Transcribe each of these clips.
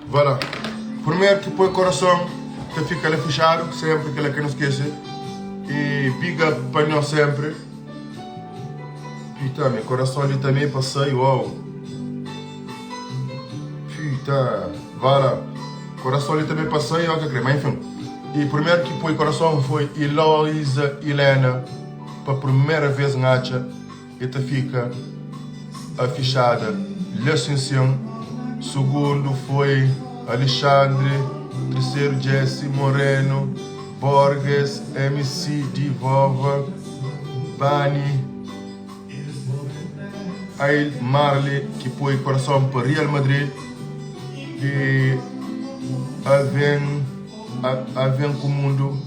Vai lá. Primeiro ki poi coração ta fica lá fechado, sempre kel-la ka nu skese. E big up pa nhos sempre. Puta, meu coração ali também pa sai, uau. Puta, vai lá. Coração ali também pa sai, ó que crê, mas enfim. E primeiro ki poi coração foi Eloisa Helena, pa primeira vez n atxa e ta fika afixada la Asunción, sugundu foi Alexandre, terceru Jesse Moreno, Borges, MC Divova, Bani, Ail Marley ki poi coração pa Real Madrid e Aven Aven ku Mundo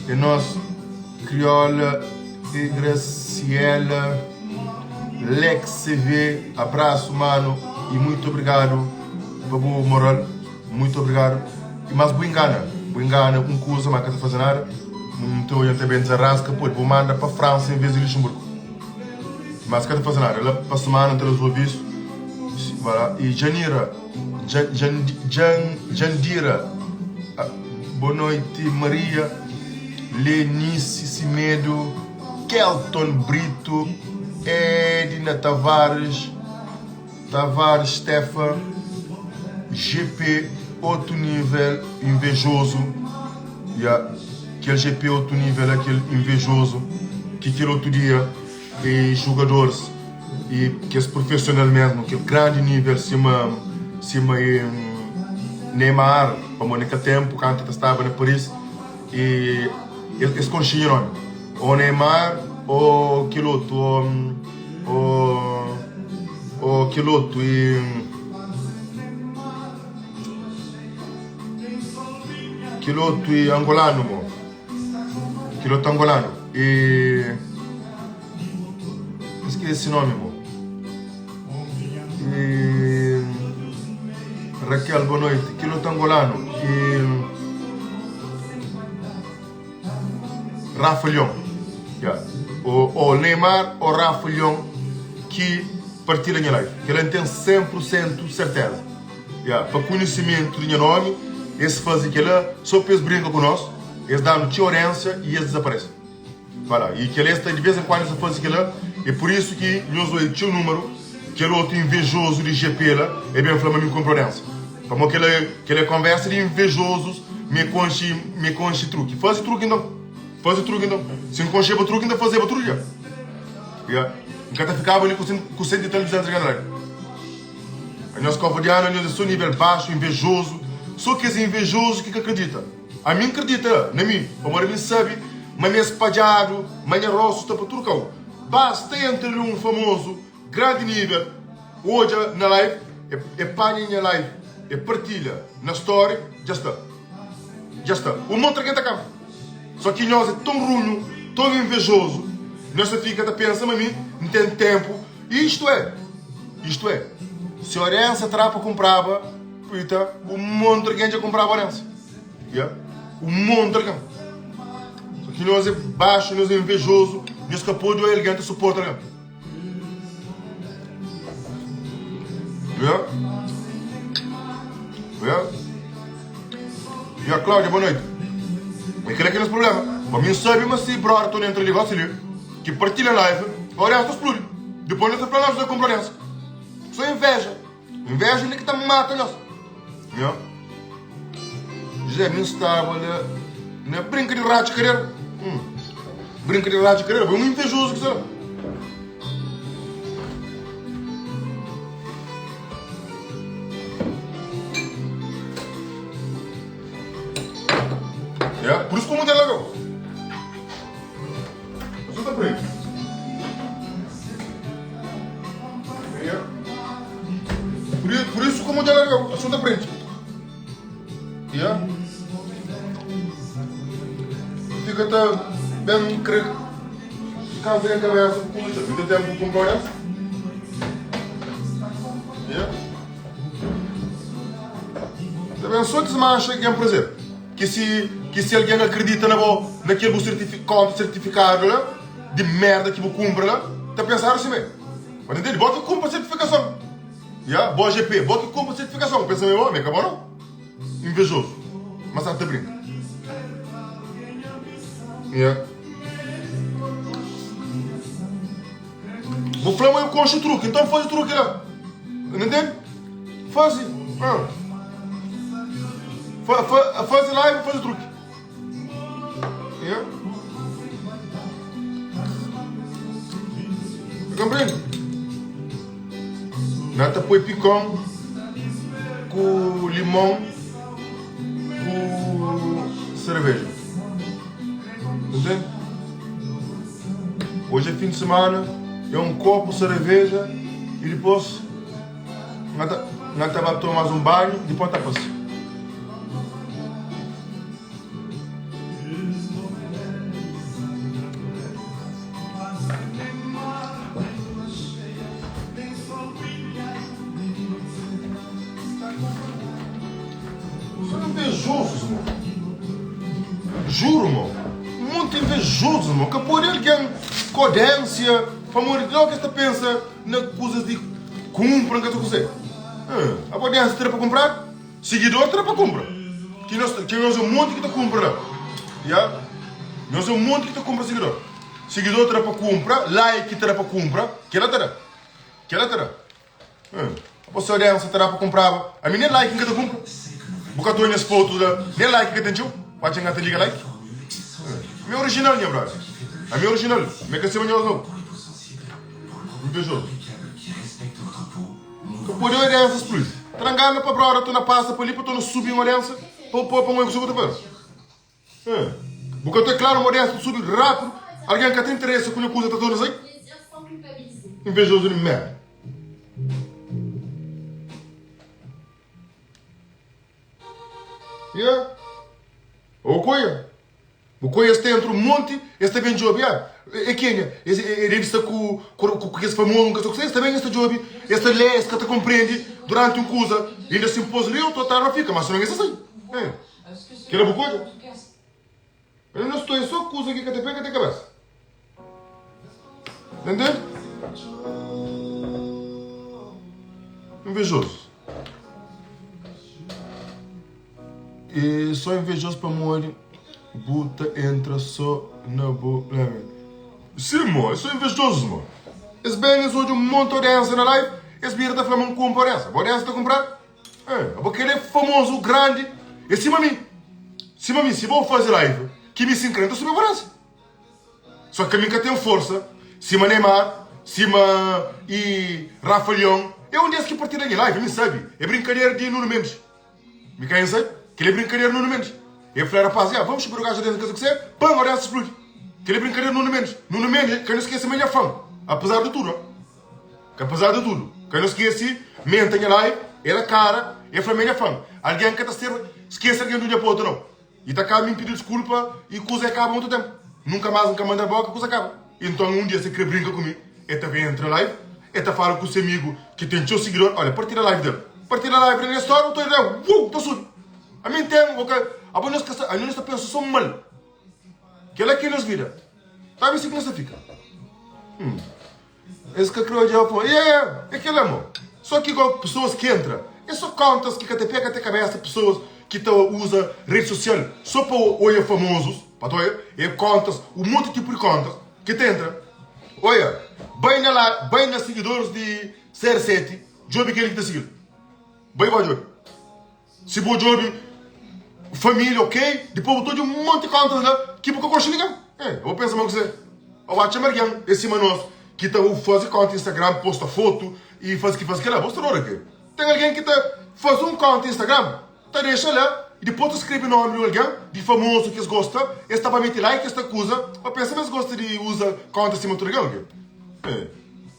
e nos Criola e Graciela Lex CV abraço mano e muito obrigado pa bu moral muito obrigado e mas bu engana bu engana um kuza ma ka ta faze nada nta odja nta ben desarrasca pode bu manda pa França em vez de Luxemburgo mas ka ta faze nada la pa semana nta resolve isso e Janira Jan, Jan, Jandira boa noite Maria Lenice Semedo, Kelton Brito, Edna Tavares, Tavares Stefan, GP outro nível invejoso, yeah. Kel GP outro nível aquele invejoso que kel outro dia e jogadores e kes profissional mesmo, kel grande nível sima sima e Neymar, pamodi na kel tempo kantu ta staba na Paris E es konxe nha nomi. Ô Neymar ô kel otu ô ô ô kel otu e kel otu e angolanu mo kel otu angolanu e N skese nomi mo e Raquel boa noite kel otu angolanu e Rafa Leon ya o o Neymar o Rafa Leon ki partilha nha live kel-la N ten 100 pur sentu serteza ya pa konhisimentu di nha nomi es faze kel-la so pa es brinka ku nos es da-nu txeu audiensia y es dizaparese. Fala, y kel es ta di vez en kuandu es ta faze kela, e pur isu ki nhos oi txeu numeru, kel otu invejozu di GP la e ben fla ma mi kunpra audiensia. Pamo kela kela e konversa di invejozus, mi e konxi mi e konxi truki. Faze truki nton. Faze truki nton. Si N konxeba truki N ta fazeba tudu dia. Ya. N ka ta fikaba li ku ku senti tal 200 algen na live. Anhos kovadianu anhos e so nivel baxu, invejozu. So kes invejozu ki ka kridita. Ami N kridita na mi, pamodi mi N sabe ma mi é spadjadu, ma nha rostu sta pa tudu kau. Basta entra li un famozu grandi nível, odja na live, e panha nha live, e partilha na story, dja sta. Dja sta. Un monti algen ta kaba. Só ki nhos é ton runhu, ton invejozu, nhos ta fika ta pensa ma mi N ten ténpu. Istu é, istu é, si Orensa trapa kunpraba Puita, un monti algen dja kunpraba Orensa. Ya, un monti algen. Só ki nhos é baxu, nhos é invejozu, nhos ka pode oia algen ta suporta algen. Ya. Ya. Ya, Cláudia, boa noite. É kel-la ki é nos problema. Pa mi N sabe ma si brother Tony entra li gosi li, ki partilha live, Orensa ta spludi. Dipôs nhos ta fla nhos ta kunpra Orensa. Só inveja. Inveja li ki ta mata nhos. Nha. José, mi staba la na brinka di ratxa kadera. Hum. Brinka di ratxa kadera, bo é um invejoso ki sta la. Yeah. Por isso que o mundo é legal. Eu sou da frente. Por, por isso como ela eu sou da frente. Yeah. Fica tá bem cre casa em cabeça com isso. Não tem tempo com essa. Yeah. Também só desmancha que é um prazer. Que se que se alguém acredita na bo, naquele bo certificado, conta certificado lá, di merda ki bu kunpra la, ta pensadu simé. Pa ntende? Bo ki kunpra sertifikason. Ya, bo GP, bo ki kunpra sertifikason. Pensa mi, bo, mi ka bo no. Invejoso. Mas sa ta brinka. Yeah. Bu fla ma eu konxe truki, então faze truki la. Entende? Faze. Ah. Fa, fa, faze live, faze truki. Yeah. Compreende? Nós ta põe picão com limão com cerveja. Entende? Hoje é fim de semana, é um copo de cerveja e depois nós ta, nós ta vai tomar mais um banho, depois tá passeio. São invejosos, irmão. Juro, irmão. Muito invejosos, irmão. Que pode alguém codência, para de logo que esta pensa na coisas de compra, que você. Ah, a audiência terá para comprar? Seguidor terá para comprar. Que nós, que nós é um monte que tá compra lá. Yeah? Nós é um monte que tá compra seguidor. Seguidor terá para comprar, like terá para comprar, que ela terá. Que ela terá. Hum. Você audiência terá para comprar. A mim nem like que tá compra. Buka tô minhas fotos lá, nem like que tem tio. Pode chegar liga like. Hum. Meu original, minha brother. A minha original. Me que se não. Invejoso. Que pode audiência explode. Trangana para brother, tu na passa para ali, para tu não subir uma audiência, para para um erro que tu É. Porque eu claro, uma audiência subir rápido, alguém que tem interesse com a coisa tá toda assim. Invejoso de merda. Yeah. Ou coia. O coia este entra um monte, este também job, yeah. É quem? Esse é revista com com com esse famoso, nunca sei, esse também este job, este lê, este que te compreende durante um coisa, ainda se impôs rio, tu tá fica, mas não é assim. É. Que era boa coisa. Eu não estou só coisa que te pega de cabeça. Entende? Invejoso. E só invejoso para morrer. Buta entra só na boa. Sim, mo, eu sou invejoso, mo. Esse bem, hoje um monte de audiência na live. Esse birra tá falando com audiência. A audiência tá comprar? É, eu vou querer famoso, grande. E cima mim. Cima mim, se vou fazer live, que me se encrenta sobre a audiência. Só que a mim que tem força. Cima Neymar, cima e Rafa Leão. É um desses que partilha em live, me sabe. É brincadeira de Nuno Mendes. Me quem sabe? Que ele é brincadeira de Nuno Mendes. Eu falei, rapaz, yeah, vamos subir o gajo dentro da casa que você, pam, agora essa explode. Que ele é brincadeira de Nuno Mendes. Nuno Mendes, que eu não esqueça, minha fã. Apesar de tudo, ó. Que apesar de tudo, que eu não esqueci, mente em live, ela cara, eu falei, minha fã. Alguém que tá ser, esquece alguém do dia para outro, não. E tá cá me pedir desculpa e coisa acaba muito tempo. Nunca mais nunca manda boca, coisa acaba. Então um dia você quer brinca comigo, ele também entra live, ele tá fala com o seu amigo que tem seu seguidor, olha, partilha a live dele. Partilha a live dele na história, eu tô ali, uh, tô subindo. A mim tem, ok? A a nós pensa só mal. Que ela é que nos vida. Sabe assim que nós fica. Hum. Esse que criou já falou, yeah, é aquele amor. Só que igual pessoas que entram, é só contas que até pega até cabeça pessoas que tão, usa rede social só para olhar famosos, para olhar, é contas, um monte de tipo de contas que te entra. Olha, bem na lá, bem na seguidores de CR7, job que ele que te seguir. Bem bom job. Se bom job, família, ok? Depois botou de um monte de contas lá, que porque eu gosto de ninguém. É, eu vou pensar mais que você. Eu acho que alguém, esse manos, que tá faz conta Instagram, posta foto e faz que faz que lá, mostra aqui. Tem alguém que tá faz um conta Instagram, tá deixa lá, e depois tu escreve o nome de alguém, de famoso que eles gostam, esse tá para meter like, esta coisa, eu penso, mas gosta de usa conta acima de alguém. É.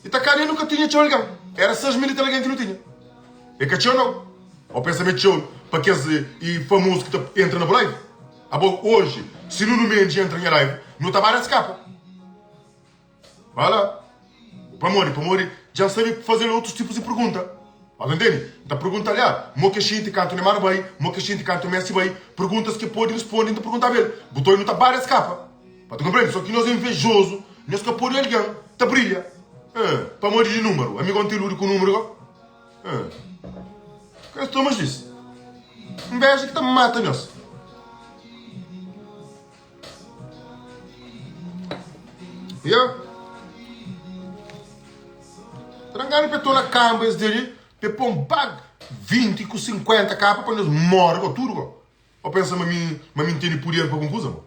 E tá cara nunca tinha tinha alguém. Era 6 mil e tal alguém que não tinha. É que tinha não. O pensamento tinha para que esse e famoso que tá, entra na live. Ah, bom, hoje, se Nuno Mendes entra em live, não tá mais escapa. Vai lá. Para morrer, para morrer, já sabe fazer outros tipos de pergunta. Entende? Então pergunta ali, ah, mo que xinte canto Neymar vai, mo que xinte canto Messi vai, perguntas que pode responder, então pergunta a ele. Botou não tá várias escapa. Para tu compreender? Só que nós é invejoso, nós que pode alguém, tá brilha. É, para morrer de número. Amigo, não tem ilude com número. É. Que tomas disso? Inveja. Inveja ki ta mata nhos. Yeah. Trangadu pe tola kamba es dele pe pon bag 20 ku 50 kapa pa nhos more go tudo go. Ou pensa ma mi ma mi ntene poder pa algun kuza mo?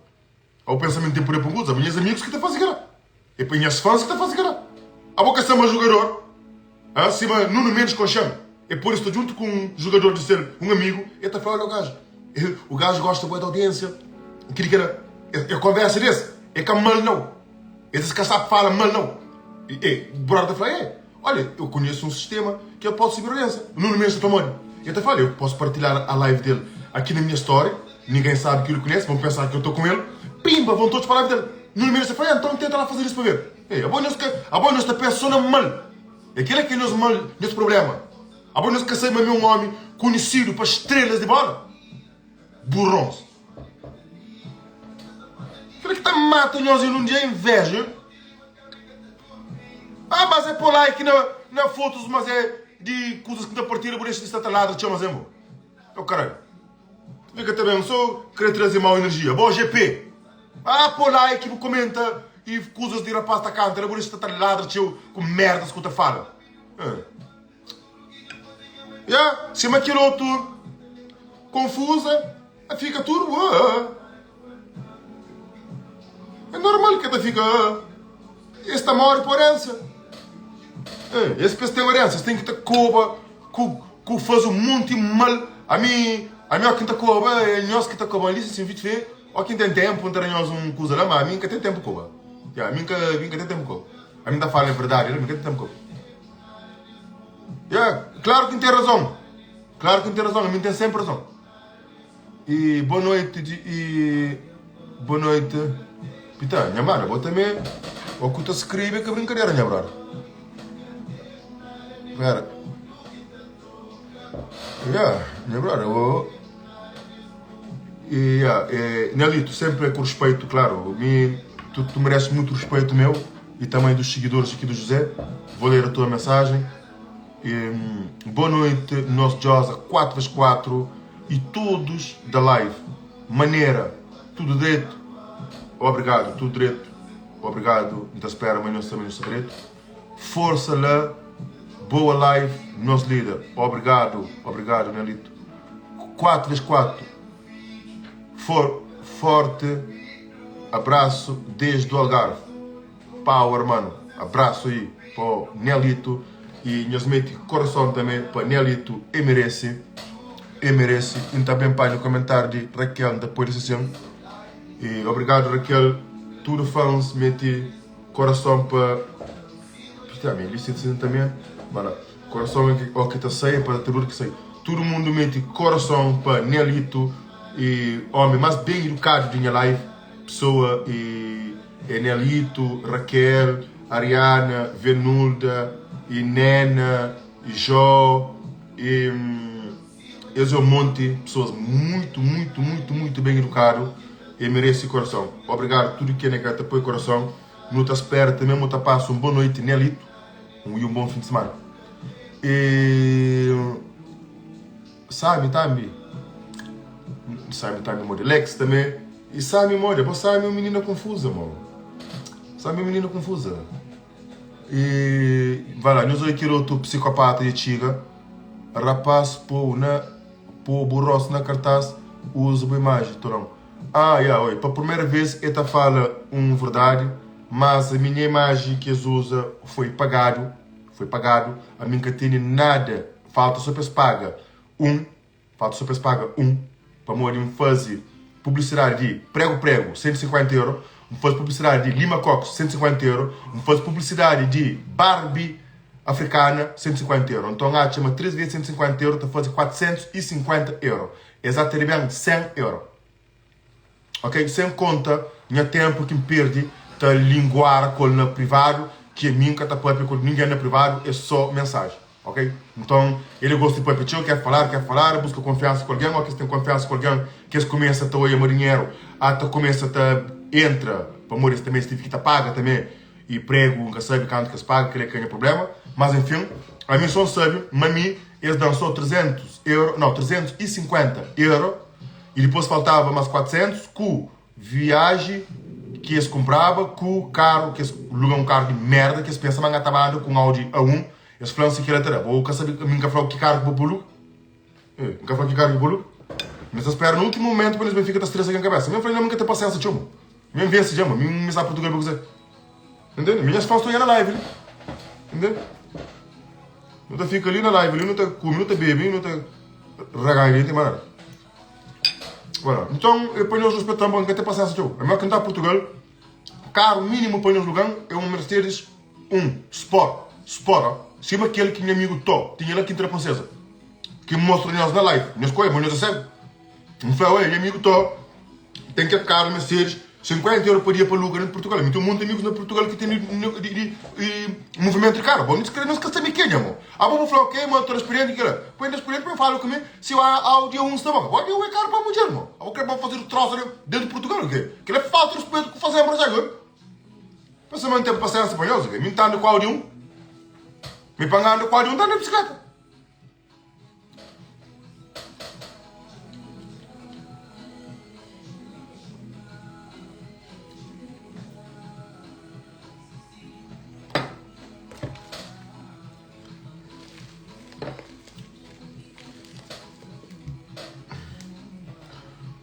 Ou pensa ma mi ntene poder pa algun kuza? Ma nhas amigos ki ta faze kela. E pa nhas fãs ki ta faze kela. Abo ka sama jugador ah sima Nuno Mendes konxen e pode sta djuntu ku un jugador di sel un amigu e ta fla olha o gajo o gajo gosta bué di audiência kili kela e konversa des e ka mal nau es ka sabe fala mal nau e brother ta fla e olha eu conheço um sistema que eu posso subir audiência Nuno Mendes ta fla modi e ta fla eu posso partilhar a live dele aqui na minha story ninguém sabe que ele conhece vão pensar que eu tô com ele pimba vão todos para a live dele Nuno Mendes ta fla então tenta lá fazer isso para ver. Ei, abo nhos ka, abo nhos ta pensa so na mal. É kila ki é nhos mal, nhos problema. Abo nhos ka sabe ma mi é un omi konhisidu pa strelas di bola? Burrons. Kila ki ta mata nhos un dia é inveja. Ah, mas é pô like na, na fotos, mas é di kuzas ki ta partilha, bu dexa di sta ta ladra txeu, mas é bo. Oh, caralho. Fica também, só querer trazer mau energia. Bom, GP. Ah pô like bu comenta e kuzas di rapaz ta canta la bu dexa ta ladra txeu ku merdas ku ta fala eh. Ya sima kel otu confusa fica tudo uh. É normal que ta fica uh. Es ta morre por herança eh. Es pa es ten herança es ten ki ta koba ku ku faze un monti mal ami ami oki n ta koba é nhos ki ta koba li sin fitxe fe. Ó ki N ten ténpu, N ta da nhos un kuza la, má ami N ka ten ténpu koba. Ya, ami N ka, ami N ka ten ténpu koba. Ami N ta fala verdadi la, ami N ka ten ténpu koba. Ya, klaru ki N ten razon. Klaru ki N ten razon, ami N ten sénpri razon. I boa noiti di, i boa noiti. Pita, nha mana, bo tanbe, ó ku ta skrebe ka brinkadera, nha brother. Pera. Ya, nha brother, bo. E, yeah, e, Nelito, sempre com respeito, claro. Me, tu, tu mereces muito respeito meu e também dos seguidores aqui do José. Vou ler a tua mensagem. E, boa noite, nosso Josa 4x4 e todos da live. Maneira, tudo direito. Obrigado, tudo direito. Obrigado. Não te espera, mas nós também não direito. Força lá, boa live, nosso líder. Obrigado, obrigado, Nelito. 4 vezes 4. For, forte abraço desde o Algarve. Power, mano. Abraço aí para o Nelito. E nós mete coração também para Nelito. E merece. E merece. E também para no comentário de Raquel depois desse assim. E obrigado, Raquel. Tudo fãs mete coração para. Também, também. Mano, coração é o que tá sai para tudo que sai. Tudo mundo mete coração para Nelito e homem mais bem educado de minha live, pessoa e, e Nelito, Raquel, Ariana, Venulda, e Nena, e Jó, e esse é um monte pessoas muito, muito, muito, muito bem educado e merece coração. Obrigado tudo que é que te põe coração. Não te espera também, te passo uma boa noite, Nelito, e um bom fim de semana. E Sami tambi Sami tambi modi Lex também e Sami modi bo Sami é um menina confusa mo Sami é um menina confusa e vai lá nós aquele outro psicopata de txiga rapaz pô na pô bu rosto na cartaz usa bu imagem tolão ah yeah, oi pa primeira vez ele ta fala um verdade mas a minha imagem que eles usa foi pagado Foi pagado, ami nka tene nada, falta so pa es paga um, falta so pa es paga um, pamodi N faze publicidade di prego prego 150 euro, N faze publicidade di lima cox 150 euro, N faze publicidade di Barbie africana 150 euro, nton atxa ma 3 vezes 150 euro ta faze 450 euro, es ata riba-m 100 euro. Ok sem conta nha tempo ki nperdi ta linguara kol na privado ki ami nka ta papia ku ninguém na privado é só mensagem ok nton ele gosta di papia txeu quer falar quer falar busca confiança ku alguém oki es ten confiança ku alguém ki es começa ta oia ma dinheiro ata começa ta entra pamodi es também es tive ki ta paga também e prego nka sabi kantu ki es paga kila ka nha problema mas enfim ami só nsabi ma mi. Es dan so 300 euro, nau, 350 euro y dipôs faltaba mas 400 ku viaji ki es kunpraba ku karu ki es luga un karu di merda ki es pensa ma N ka ta ba anda ku un Audi A1. Es fla-m si kila ta da. Bo ka sabe, mi N ka fla-u ki karu ki bo bu luga. N ka fla ki karu ki bo luga. Mi sta spera na últimu momentu pa nhos ben fika ta stresa ken kabesa. Mi N fla, Nha, mi N ka ten pasiensa txeu, mo. Mi N vense dja, mo. Mi N mi sa Purtugal pa kuzê. Entende? Minhas fãs sta nha na live li. Entende? Nu ta fika li na live li, nu ta kume, nu ta bebe, nu ta raga gente, mas nada. Voilà. Então, é pa nhos respetam, pa N ka ten pasiensa txeu. É melhor ki N ta Portugal, karu minimu pa nhos lugan é un Mercedes 1 Sport. Sport, ó. Sima kel ki nha amigu Tó tinha la Quinta da Princesa. Ki N mostra nhos na live. Nhos koe, ma nhos é segu. N fla, oi, nha amigu Tó ten kel karu Mercedes, 50 euro pa dia pa luga na Portugal. Mi ten un monti amigus na Portugal ki ten di, di, di, di movimentu di karu. Bo, nhos ka sabe kenha, mo. Abo bu fla, ok, ma ta spirienti kila. Poi na spirienti, poi fala ku mi si Audi A1 sta bon. Audi A1 é karu pa mudjer, mo. Abo kre pa faze trosa dentru di Portugal, ok? Kila é falta di respetu ku faze Brasil, ok? Pensa ma N ten pasiensa pa nhos, ok? Mi N ta anda ku Audi A1. Mi pa N anda ku Audi A1, N ta anda di bisikleta.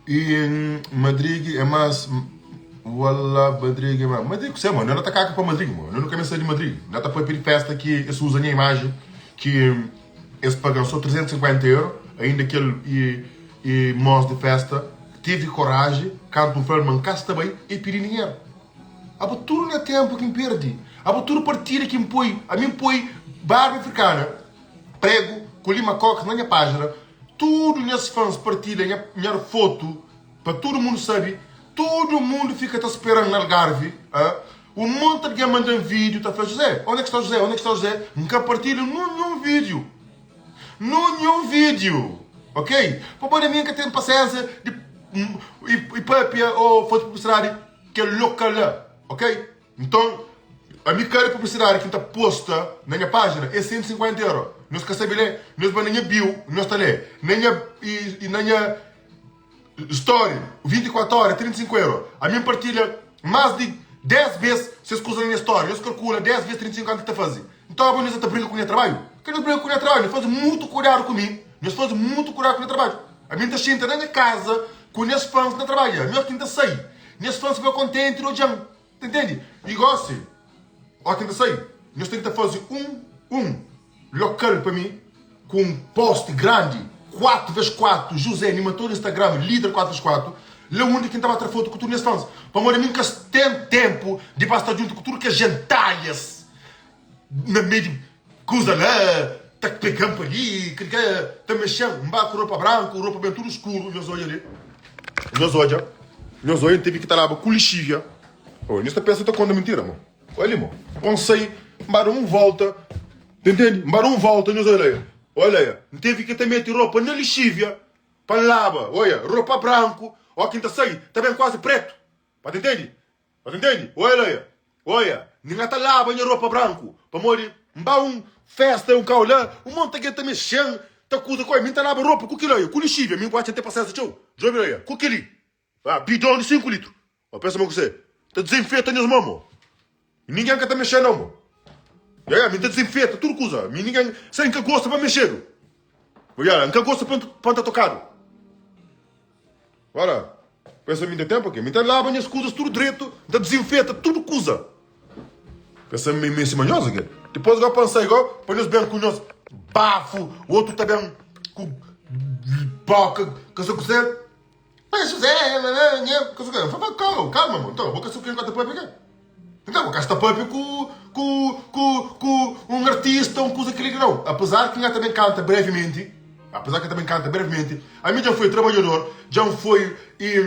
E Madrid é más Wala Madrid é más Madrid ku mano, eu não ta caca pa Madrid, mano. Eu nunca me saí de Madrid. Não ta papia de festa que eles usam minha imagem que eles pagam só 350 euros, ainda que ele e, e mós de festa tive coragem, canto um filme, man também e pedi dinheiro. Abo tudu nha tempu ki N perdi Abo tudu partida ki N poi Ami N poi barba afrikana Pregu ku lima koks na nha pajina Tudu nhas fans partilha nha nha fotu Pa tudu mundu sabi Tudu mundu fika ta speran na Algarvi ah Un monti algen mandan video ta fla José, onde ki sta José, onde ki sta José N ka partilha nunhun video Nunhun video Ok Pabodi ami N ka ten pasiensia di i papia o faze publisidadi Kel local la, ok? Nton, ami kada publicidadi ki N ta posta na nha pajina é 150 euro. Nhos ka sabe lé? Nhos bai na nha bio, nhos ta lé. Na nha i na nha story, 24 ora é 35 euro. Ami N partilha más di 10 bes ses kuza na nha story. Nhos kalkula 10 bes 35 kantu ki ta faze. Nton, abo nhos ta brinka ku nha trabadju? Ka nhos brinka ku nha trabadju. Nhos faze mutu kuidadu ku mi. Nhos faze mutu kuidadu ku nha trabadju. Ami N ta xinta na nha kaza ku nhas fans na trabadja. Ami óki N ta sai. Nhas fans fika kontenti di odja-m. Ta intende? I gósi, óki N ta sai, nhos ten ki ta faze un un lokal pa mi ku un posti grandi, 4 ves 4, José, animator di Instagram, líder 4 ves 4, la undi ki N ta ba tra fotu ku tudu nhas fans. Pamodi mi N ka ten ténpu di ba sta djuntu ku tudu kes jentalhas na meiu di kuza la, ta pega-m pa li, kel ki ta mexe-m. N ba ku ropa branku, ropa ben tudu skuru, nhos odja li. Nhos odja, nhos odja, N tevi ki ta laba ku lixívia. Oi, nhos ta pensa ta konta mintira, mo. Olha li, mo. Pa N sai, N ba da un volta, ta intende? N ba da un volta, nhos olha li. Olha li, N tevi ki ta mete ropa na lixívia pa N laba. Olha, ropa branku, óki N ta sai, ta ben kuazi pretu. Pa ta intende? Pa ta intende? Olha li, olha, N ka ta laba nha ropa branku, pamodi N ba un festa, un kau la, un monti algen ta mexe-m, ta kuza ku el. Mi N ta laba ropa ku kila, ku lixívia. Mi N gosta di ten pasiénsia txeu. Djobe la, ku kel-li, bidon di sinku litru. Ô, pensa ma kuzê? Ta dizinfeta nhos mon, mo. Ningen ka ta mexe nau, mo. Ya, ya, mi N ta dizinfeta tudu kuza. Mi ningen, se N ka gosta pa mexedu. Ya, N ka gosta pa N ta tokadu. Ora, pensa mi N ten tempu ki mi ta laba nhas kuzas tudu dretu, N ta dizinfeta tudu kuza. Pensa mi mi sima nhos ki. Dipôs go pa N sai go pa nhos ben ku nhos bafu, otu ta ben ku boka ka sa kuse. Mas José, ka sa kuse. Fala, calma, calma, mo. Então, bo ka sa ku ken ka ta papia ke? Então, bo ka sta papia ku ku ku ku un artista, un kuza kili ki não. Apesar ki nha ta ben kanta brevemente. Apesar ki el ta ben kanta brevementi, ami dja N foi trabadjador, dja N foi i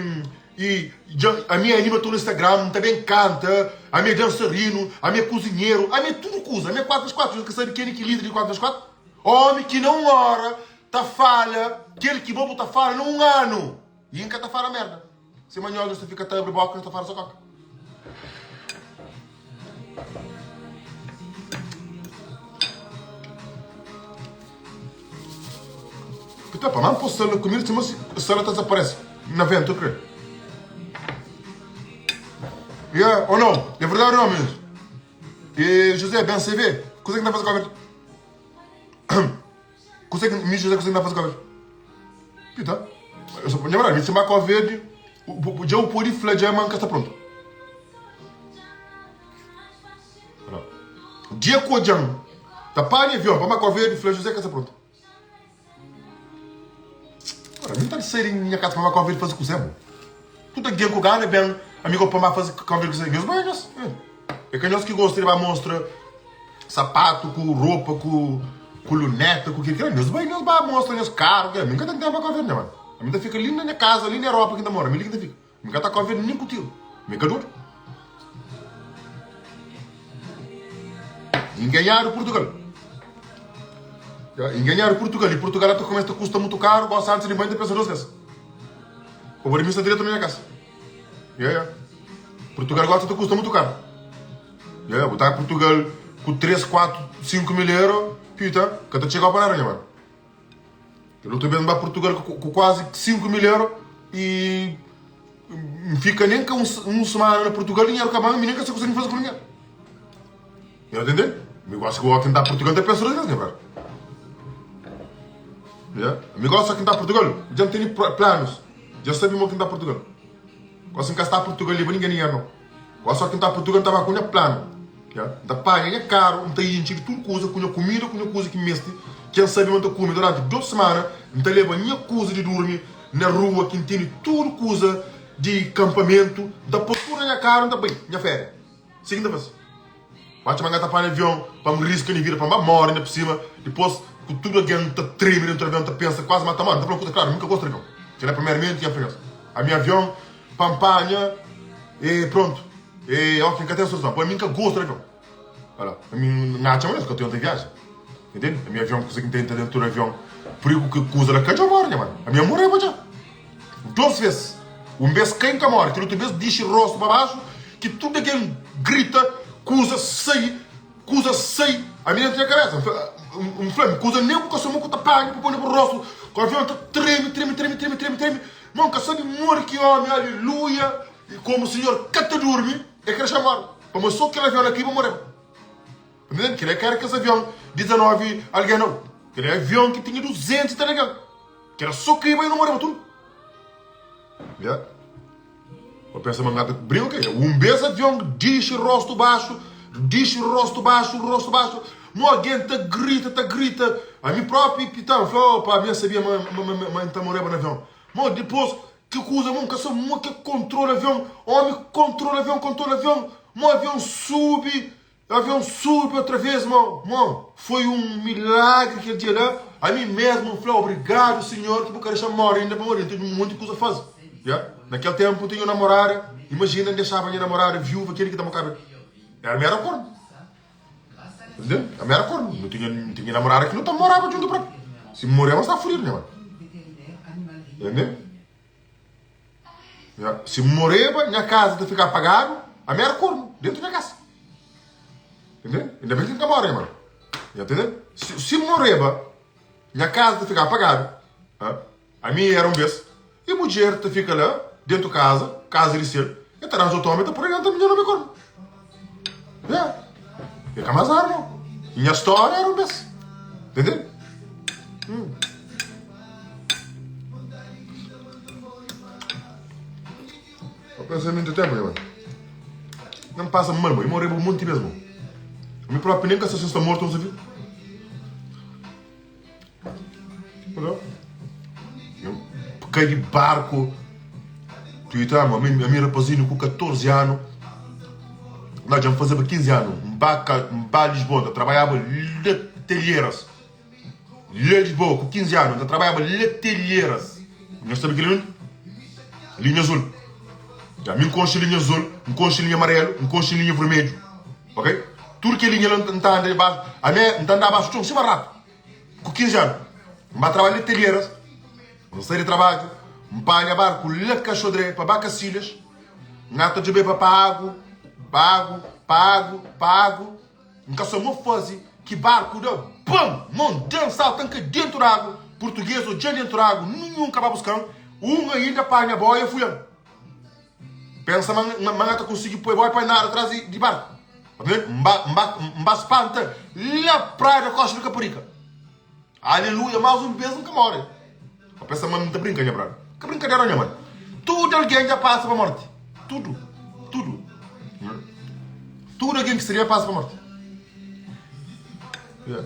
i dja ami é animator na Instagram, N ta ben kanta, ami é dansarinu, ami é kuzinheru, ami é tudu kuza, ami é 4 ves 4, nhos ka sabe ken ki líder di 4 ves 4? Omi ki na un ora ta fala kel ki bo bu ta fala na un anu i N ka ta fala merda. Sima nhos nhos ta fika ta abri boka nhos ta fala so koka. Pita pa man pô sal na kumida sima si sal ta desaparece na vento kre. Yeah, ou não? É verdade ou não, meninos? E José, bem CV, kusa que tá fazer com Kusa que mi José kusa que tá fazer com Pita, eu só, na verdade, mi se ma verde, já o pode fla já man ka está pronto. Dia ku odjan ta panha avion pa Macau Verde fla José ka sta pronto. Ora, mi ta sai di nha casa pa Macau Verde faze kuzé bo? Tudo alguém ku gana ben amigo pa ma faze Cabo Verde kuzé? Nhos bai nhos. É ka nhos ki gosta di ba mostra sapato ku roupa ku ku luneta ku kil kila. Nhos bai nhos ba mostra nhos carro kila. Mi nka ten tempo pa Cabo Verde nha mano. Mi ta fika li na nha casa li na Europa ki ta mora. Mi li ki ta fika. Mi ka ta konfia nin ku tiru. Mi ka dodu. Enganhadu Portugal. Enganhadu Portugal. E Portugal ta começa ta custa muito caro. Gosta antes de banho ta pensa duas vezes. Pobre de mim está direto na minha casa. Yeah, yeah. Portugal gosta ta custa muito caro. Yeah, botar Portugal com 3, 4, 5 mil euros, pita, que ta chega para nada, mano. Kel otu bes N ba Purtugal ku kuazi 5 mil euro i N fika nen ka un semana na Purtugal, dinheru kaba-m, mi nen ka sa kuzê ki N faze ku dinheru. Nha ntende? Mi gosi ku ki N ta Purtugal, N ta pensa dos bes, nha brother. Yeah. Mi gosi ki N ta Purtugal, dja N tene planus, dja N sabi mo ki N ta Purtugal. Gosi N ka sta Purtugal li pa ningen dinheru nau. Gosi ki N ta Purtugal, N ta ba ku nha planu. N ta panha nha karu, N ta intxi di tudu kuza, ku nha kumida, ku nha kuza ki N meste, ki N sabe ma N ta kume duranti dos simana. N ta leba nha kuza di durmi na rua, ki N tene tudu kuza di kanpamentu. N ta poi tudu na nha karu, N ta bai nha féria. Si ki N ta fase. Ba txoma N ka ta panha avion pa N riska nha vida, pa N ba móre inda pur sima. Dipôs, ku tudu algen ta treme dentu di avion, ta pensa kuazi ma ta móre. N ta fla un kuza klaru, mi ka gosta di avion. Kel-la primeramenti nha fla nhos. Ami avion pa N panha e prontu. E ok, N ka ten soluson. Pa mi N ka gosta di avion. Ala, ami N atxa ma nhos ka ten ta viaja. Entende? Ami avion kusa ki N ta entra dentu di avion, prigu ki kuza la ka dja móre nha mano. Ami N moreba dja. Dos bes. Un bes kai N ka móre, kel otu bes dixi rostu pa baxu ki tudu algen grita, kuza sai, kuza sai. Ami dentu nha kabesa N fla, N fla, mi kuza nen ku ka soma ku ta panha pa poi na bu rostu. Ku avion ta treme, treme, treme, treme, treme, treme. Mon ka sabe modi ki omi, aleluia. I komu Sinhor ka ta durmi, e ka dexa móre, pamodi so kel avion la kai pa moreba. Ntende? Kel-la ka éra kes avion di 19 algen, nau. Kel-la é avion ki tinha 200 i tal algen. Kel-la so kaiba i nu moreba tudu. Ya. Bo pensa ma N ka ta brinka ke? Un bes avion dixi rostu baxu, dixi rostu baxu, rostu baxu, mo algen ta grita, ta grita. Ami propi, pitan, N fla, opa, mi N sabia ma, ma, ma, ma N ta moreba na avion. Mo dipôs, Ki kuza mon ka sabe mo ke kontrola avion omi kontrola avion kontrola avion mo avion subi avion subi otra vez mo mo foi um milagre kel dia la ami mesmo n fla obrigado senhor ki bu ka dexa more inda pamodi n tene um monti kuza faze ya na kel tempu n tinha um namorada imagina n dexaba nha namorada viuva keli ki ta mokaba el mi era kornu entende ami era kornu nu tinha n tinha namorada ki nu ta moraba djuntu propi si n moreba n staba fudidu nha mano entende. Ya, si N moreba, nha kaza ta fika apagadu, ami era kornu dentu nha kasa. Entende? Inda ben ki N ka more, mano. Ya entende? Si, si N moreba, nha kaza ta fika apagadu, ha? Ami era un bes, i mudjer ta fika la dentu kaza, kaza di sel, e ta ranja otu omi ta poi la dentru, mi nomi é kornu. Ya, e ka más raro, no. Nha stória era un bes. Entende? Hum. Eu penso em muito tempo, meu mano. Não passa mal, mano. Eu morri um monte mesmo. Mi próprio nem que se está morto, não se viu. Eu caí de barco. Tu tá, mano. A minha rapazinho com 14 anos. Não, já me fazia 15 anos. Um ba Lisboa, eu trabalhava de telheiras. La Lisboa, ku 15 anu, N ta trabadjaba la Telheiras. Nhos sabe kel-li undi? Linha azul. Ya, mi N konxe linha azul, N konxe linha amarelu, N konxe linha vermedju. Ok? Tudu kel linha la N ta anda dibaxu. Ami N ta andaba baxu txon sima ratu. Ku 15 anu, N ba trabadja la Telheiras. N sai di trabadju, N panha barku la Kaxodré pa ba Kasilhas. N ata djobeba pa agu, pa agu, pa agu, pa agu. N ka sa mo faze ki barku da bam! Mon den salta N kai dentu di agu. Português odja-m dentu d'agu, ninhun ka ba buska-m, un ainda panha boia fuja-m. Pensa ma ma N ta konsigi poi boia pa nada tras di barku. N ba N ba N ba spanta la praia da Costa di Caparica. Aleluia, más un bes N ka móre. Pa pensa ma N ta brinka, nha brada. Ka brinkadera, nha mãe. Tudu algen dja pasa pa morti. Tudu, tudu. Tudu algen ki sta li dja pasa pa morti. Yeah.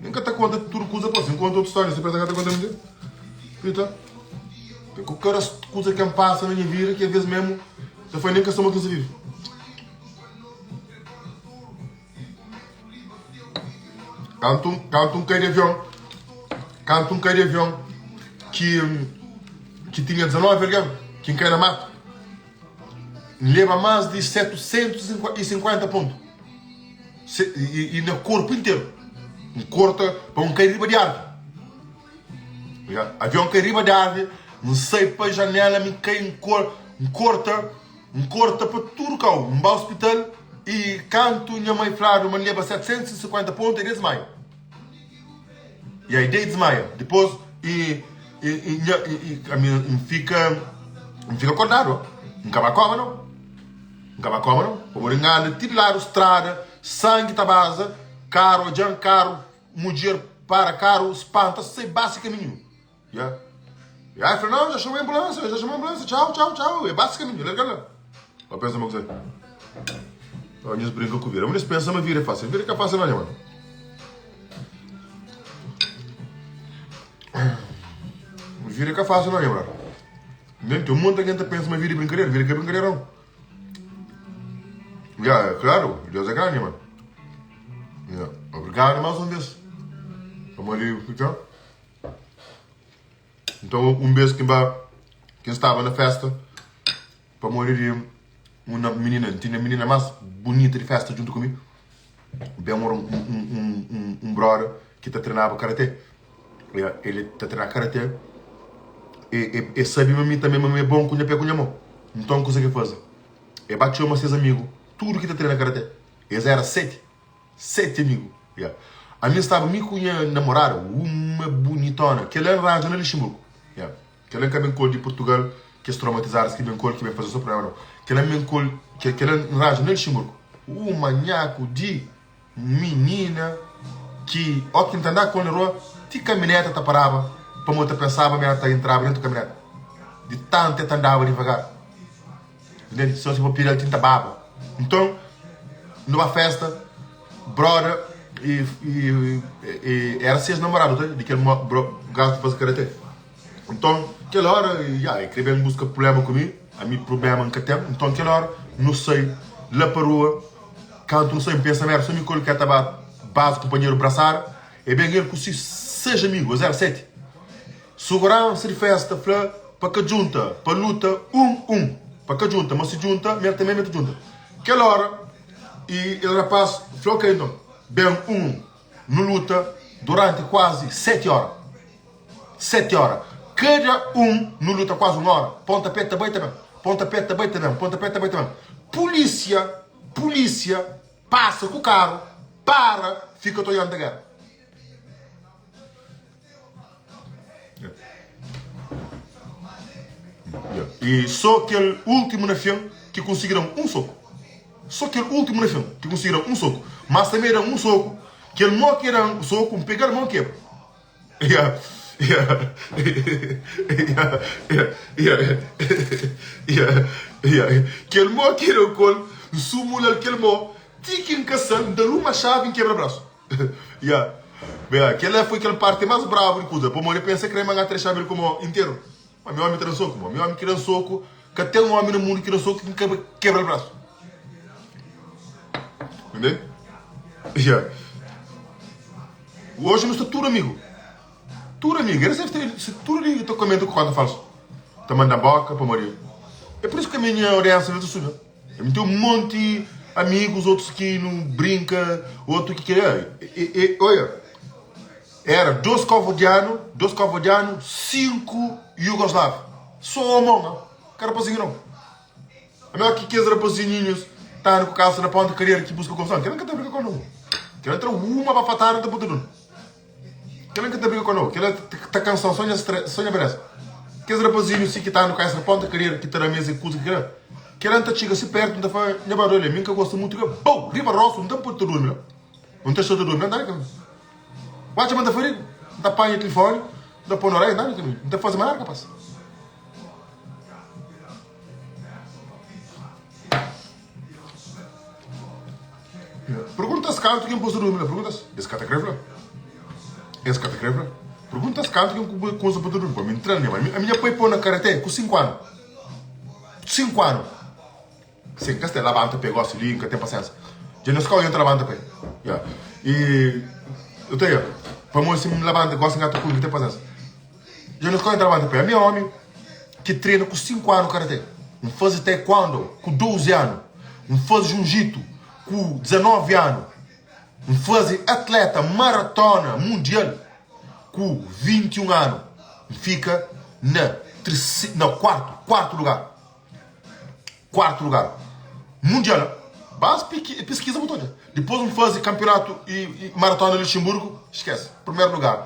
Nen ka ta konta tudu kuza pa si N konta otu stória, si pensa ka ta konta mi. Pita. Ku kada kuza ki N pasa na nha vida, ki aves mesmu, ta fla nen ka sta ma ki N sta vive. Kantu, kantu N kai di avion, kantu N kai di avion ki, ki tinha 19 algen, ki N kai na matu, N leba más di 750 pontu se, i, i na korpu interu. N korta pa N kai riba di arvi. Avion kai riba di arvi, N sai pa janela, mi kai, N kor, N korta. N korta pa tudu kau, N ba ospital i kantu nha mai fladu ma N leba 750 pontu, e desmaia. Ya, e dei desmaia. Dipôs, i, i, i, nha, i, i, ami, N fika, N fika kordadu, ó. N ka ba koma nau. N ka ba koma nau. Pamodi N anda ti di ladu strada, sangi ta baza, karu odja-m, karu, mudjer para karu, spanta, sai basi kaminhu. Ya. Ya, el fla, não, já chamei a ambulância, já chamei a ambulância, tchau, tchau, tchau. E basicamente, larga lá. Ó, pensa uma coisa. Ó, nhos brinca com vida. Mas pensa uma vida é fácil. Vida que é fácil não, mano. Vida que é fácil não, mano. Nem tem um monte de gente pensa uma vida é brincadeira. Vida que é brincadeira não. Ya, é claro, Deus é grande, mano. Ya. Obrigado mais uma vez. Vamos ali, então. Nton, un bês ki N ba, ki N staba na fésta, pamodi di un minina, N tinha minina más bunita di fésta djuntu ku mi, ben ora un brother ki ta trenaba karatê. El ta trena karatê e el sabe ma mi tanbê ma mi é bon ku nha pé ku nha mon. Nton, kuzê ki el faze? El ba txoma ses amigu, tudu ki ta trena karatê. Es éra seti. 7 amigu ya ami staba mi ku nha namorada uma bunitona kela n ranja na Luxemburgo ya kela n ka ben kol di Portugal kes traumatizadas ki ben kol ki ben faze so problema no kela n ben kol kela n ranja na Luxemburgo uma nhaku di minina ki o ki n ta anda kol na rua ti kamineta ta paraba pamodi ta pensaba ma el ta entraba dentu kamineta di tantu el ta andaba divagar. Entende? Só si bo pidi el tinta baba. Nton, nu ba festa, broda e, e, e, era ses namoradu, ta? Di kel bro, gajo ki faze karate. Nton, kel ora, ya, e kre ben buska problema ku mi, ami problema N ka ten. Nton, kel ora, nu sai la pa rua, kantu nu sai, N pensa ma era so mi ku el ki ta ba baza kunpanheru brasada, e ben el ku si ses amigu, es era seti. Suguransa di festa fla pa ka djunta, pa luta un un, pa ka djunta, ma si djunta, mi el tanbe mi ta djunta. Kel ora, i el rapaz fla, ok nton, ben un un. Nu luta duranti kuazi seti ora. Seti ora. Kada un nu luta kuazi un ora. Pontapé ta bai ta ben, pontapé ta bai ta ben, pontapé ta bai ta ben. Pulisia, pulisia pasa ku karu, para, fika ta oianta gera. E só kel últimu na fin ki konsigi da-m un soku. Só kel últimu na fin ki konsigi da-m un soku. Mas tanbê da-m un soku, kel mô ki da-m soku, N pega-l mô N kebra. Ya, ya, ya, ya, ya, ya. Kel mô ki da-m ku el, N sumula-l kel mô ti ki N kasa-l, N da-l uma xavi, N kebra brasu. Ya. Bem, kela foi kel parti mas brabu di kuza, pamodi el pensa kre ma N trexaba el ku mo interu. Ma mi omi ta da soku, mo. Mi omi ki da soku, ka ten omi na mundu ki da soku ki N ka kebra-l brasu. Entende? Ya. Oji nu sta tudu amigu. Tudu amigu. El se tudu li ta komenta ku konta falsu. Ta manda boka pamodi. É pur isu ki ami nha audiensa ta subi. Mi ten un monti amigus, otus ki nu brinka, otu ki kre. E, e, oia, era dos kovodianu, dos kovodianu, sinku yugoslav. So omon, ah, ka rapazinhu nau. Ami oki kes rapazinhinhus ta anda ku kalsa na ponta kadera ki buska konfusão, kila nka ta brinka ku el nau. Kila tra uma bafatada nta puta dunu. Kela nka ta briga ku no, kela ta kansan so nha stress, so nha beleza. Kes rapazinhu si ki ta anda ku es na ponta karera ki ta da mes e kuza ki kela. Kela nta txiga si pertu nta fla nha brother olha mi nka gosta mutu kela bou riba rostu nta pode ta durmi la. Nta sta ta durmi la nta da kela. Watcha ma nta fadiga, nta panha telefoni nta poi na oreia nta da kela nta fazi ma nada ka pasa. Pergunta-s kantu ki N pus ta durmi la. Pergunta-s. Es ka ta kre fla. Es ka ta kre fla. Pergunta-s kantu ki N kumsa pa ta durmi. Pa mi ntra nha mai. Ami nha pai pô na karaté ku 5 anu. 5 anu. Se N ka sta labanta pé gosi li, N ka ten pasiensa. Dja na skola nha ta labanta pé. Ya. I eu ta ya. Pamodi si N labanta gosi N ka ta kumi, N ka ten pasiensa. Dja na skola nha ta labanta pé. Ami é omi ki trena ku 5 anu karaté. N faze taekwondo ku 12 anu. N faze jiu-jitu ku 19 anu. N faze atleta maratona mundial ku 21 anu. N fika na na kuartu, kuartu lugar. Kuartu lugar mundial. Bas piskiza bu ta odja. Dipôs N faze kanpionatu i maratona na Luxemburgu, skese, primeru lugar.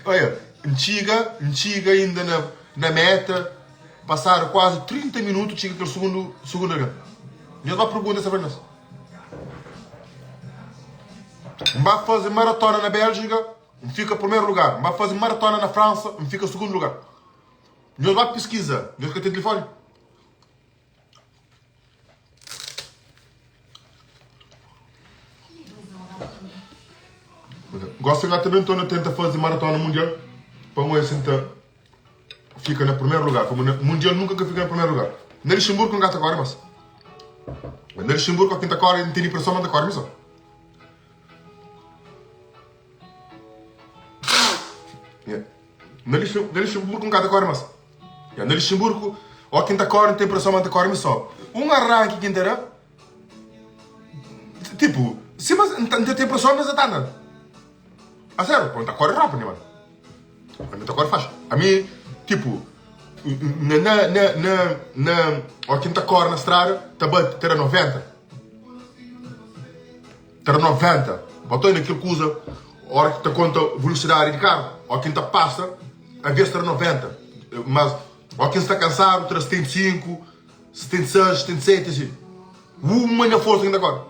Oia, N txiga, N txiga inda na na meta, pasadu kuazi 30 minutu txiga kel sugundu sugundu algen. Nhos ba pergunta esa pa nhos. N ba faze maratona na Béljika, N fika primeru lugar. N ba faze maratona na Fransa, N fika sugundu lugar. Nhos ba piskiza, nhos ka ten tilifoni? Gosi nga ta ben torna tenta faze maratona mundial pa N oja si N ta fika na primeru lugar. Pamodi na mundial nunka N ka fika na primeru lugar. Na Luxemburgo N ka ta kore mas. Na Luxemburgo ki N ta kore N tene impreson ma N ta kore mi so. Na Luxemburgo N ka ta kore mas. Ya, na Luxemburgo, ó ki N ta kore, N ten impreson ma N ta kore mi so. Un aranki ki N ta da, tipo, sima N ta ten impreson ma es ta anda. A sério, N ta kore rápidu, nha mano. Ami N ta kore faxi. Ami, tipo, na, na, na, na, na, ó ki N ta kore na strada, ta bate, ta da 90. Ta da 90. Bo ta oja kel kuza, ora ki ta konta velosidadi di karu, ó ki N ta pasa, Aves ta da 90, mas ó ki N sta kansadu ta da 75, 76, 77 asi. Uma nha forsa ki N ta kore.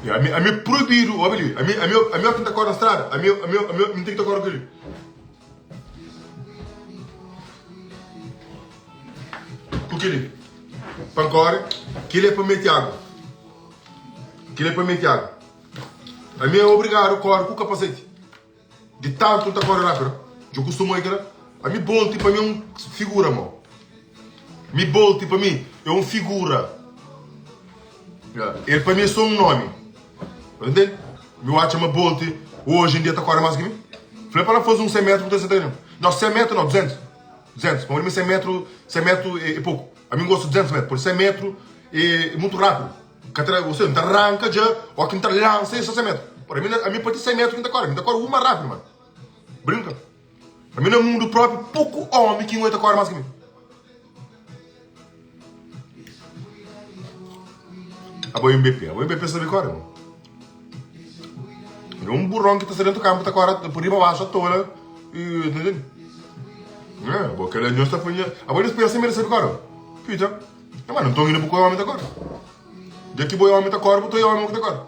E ami, ami é proibidu, obi li, ami, ami, ami ó ki N ta kore na strada, ami, ami, ami, ami N ten ki ta kore ku kel-li. Ku kel-li. Pa N kore, kel-li é pa mete agu. Kel-li é pa mete agu. Ami é obrigadu kore ku kapaseti. Di tantu N ta kore rápidu. Dja kustuma oi kela? Ami Bolt pa mi é un figura mo. Mi Bolt pa mi é un figura. El pa mi é so un nomi. Ta ntende? Mi bu atxa ma Bolt oji en dia ta kore mas ki mi? Fla pa la faze un 100 metru bu ta seta el. No 100 metru no, 200. 200. Pamodi mi 100 metru, 100 metru é poku. Ami N gosta di 200 metru, pamodi 100 metru é mutu rápidu. Ka ta, ou seja, N ta ranka dja, ó ki N ta lansa esse 100 metru. Ora, ami, ami pa ti 100 metru ki N ta kore, mi ta kore uma rápidu, mano. Brinka. Ami na mundu propi, poku omi ki N ta kore mas ki mi. Abo é MBP, abo MBP sabe kore, mano. É um burrão que ta sta dentro do campo, ta kore por riba baixo, à toa, e, tá entendendo? É, abo aquele nós ta fazendo, abo eles pensam que sabe kore. Pita. É, mano, nton inda bu ka é omi ta kore. Dja ki bo é omi ta kore, bu ta é omi ki ta kore.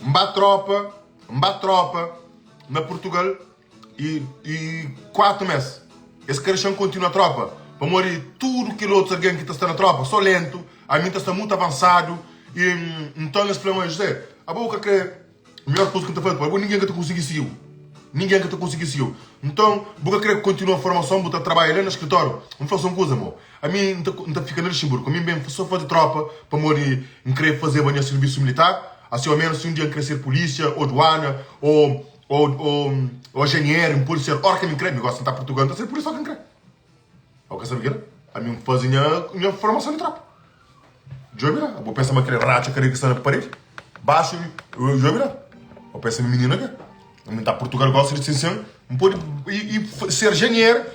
N ba tropa, N ba tropa na Portugal e, e 4 mês. Es ka dexa-m kontinua tropa, pamodi tudu kel otus algen ki ta sta na tropa so lentu, ami N ta sta mutu avansadu. E nton es fla-m, José, abo bu ka kre Midjor kuza ki N ta faze pa bo, ningen ka ta konsigi sigi-u. Ningen ka ta konsigi sigi-u. Nton, bu ka kre kontinua formason, bu ta trabadja la na skritóriu? N fla-s un kuza, mo. Ami N ta, N ta fika na Luxemburgu. Ami N ben so faze trópa pamodi N kre fazeba nha sirvisu militar. Asi, oménus si un dia N kre ser pulísia, ô duana, ô, ô, ô, ô enjenheru, N pode ser óra ki ami N kre. Mi gosi N ta Purtugal, N ta ser pulísia óra ki N kre. Abo ka sabe kila? Ami N faze nha, nha formason di trópa. Djobe la, bo pensa ma kre ratxa kre ki sta na paredi? Baxu djobe la. Bo pensa ma minina ke? N ta Portugal gosi di sinsin, N pode i, i ser jenier,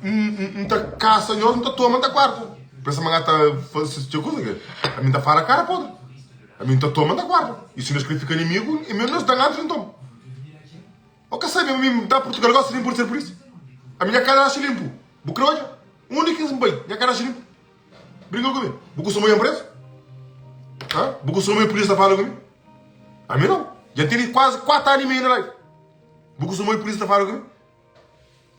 N ta kasa nhos, N ta toma, N ta kuarta. Pensa ma N ta fase txeu kuza ke ami N ta fala kara podri. Ami N ta toma N ta guarda. I si nos kre fika inimigu e mesmu nos dan antis di N toma. O ka sabe ma mi N ta Purtugal gosi limpu di ser pulisia. Ami nha kadaxi limpu. Bu kre odja? Undi ki N bai nha kadaxi limpu. Brinka ku mi. Bu kustuma nha prezu? Ha? Bu kustuma nha pulisia ta fala ku mi? Ami nau. Dja N tene kuazi 4 anu i meiu na life. Bu kustuma nha pulisia ta fala ku mi?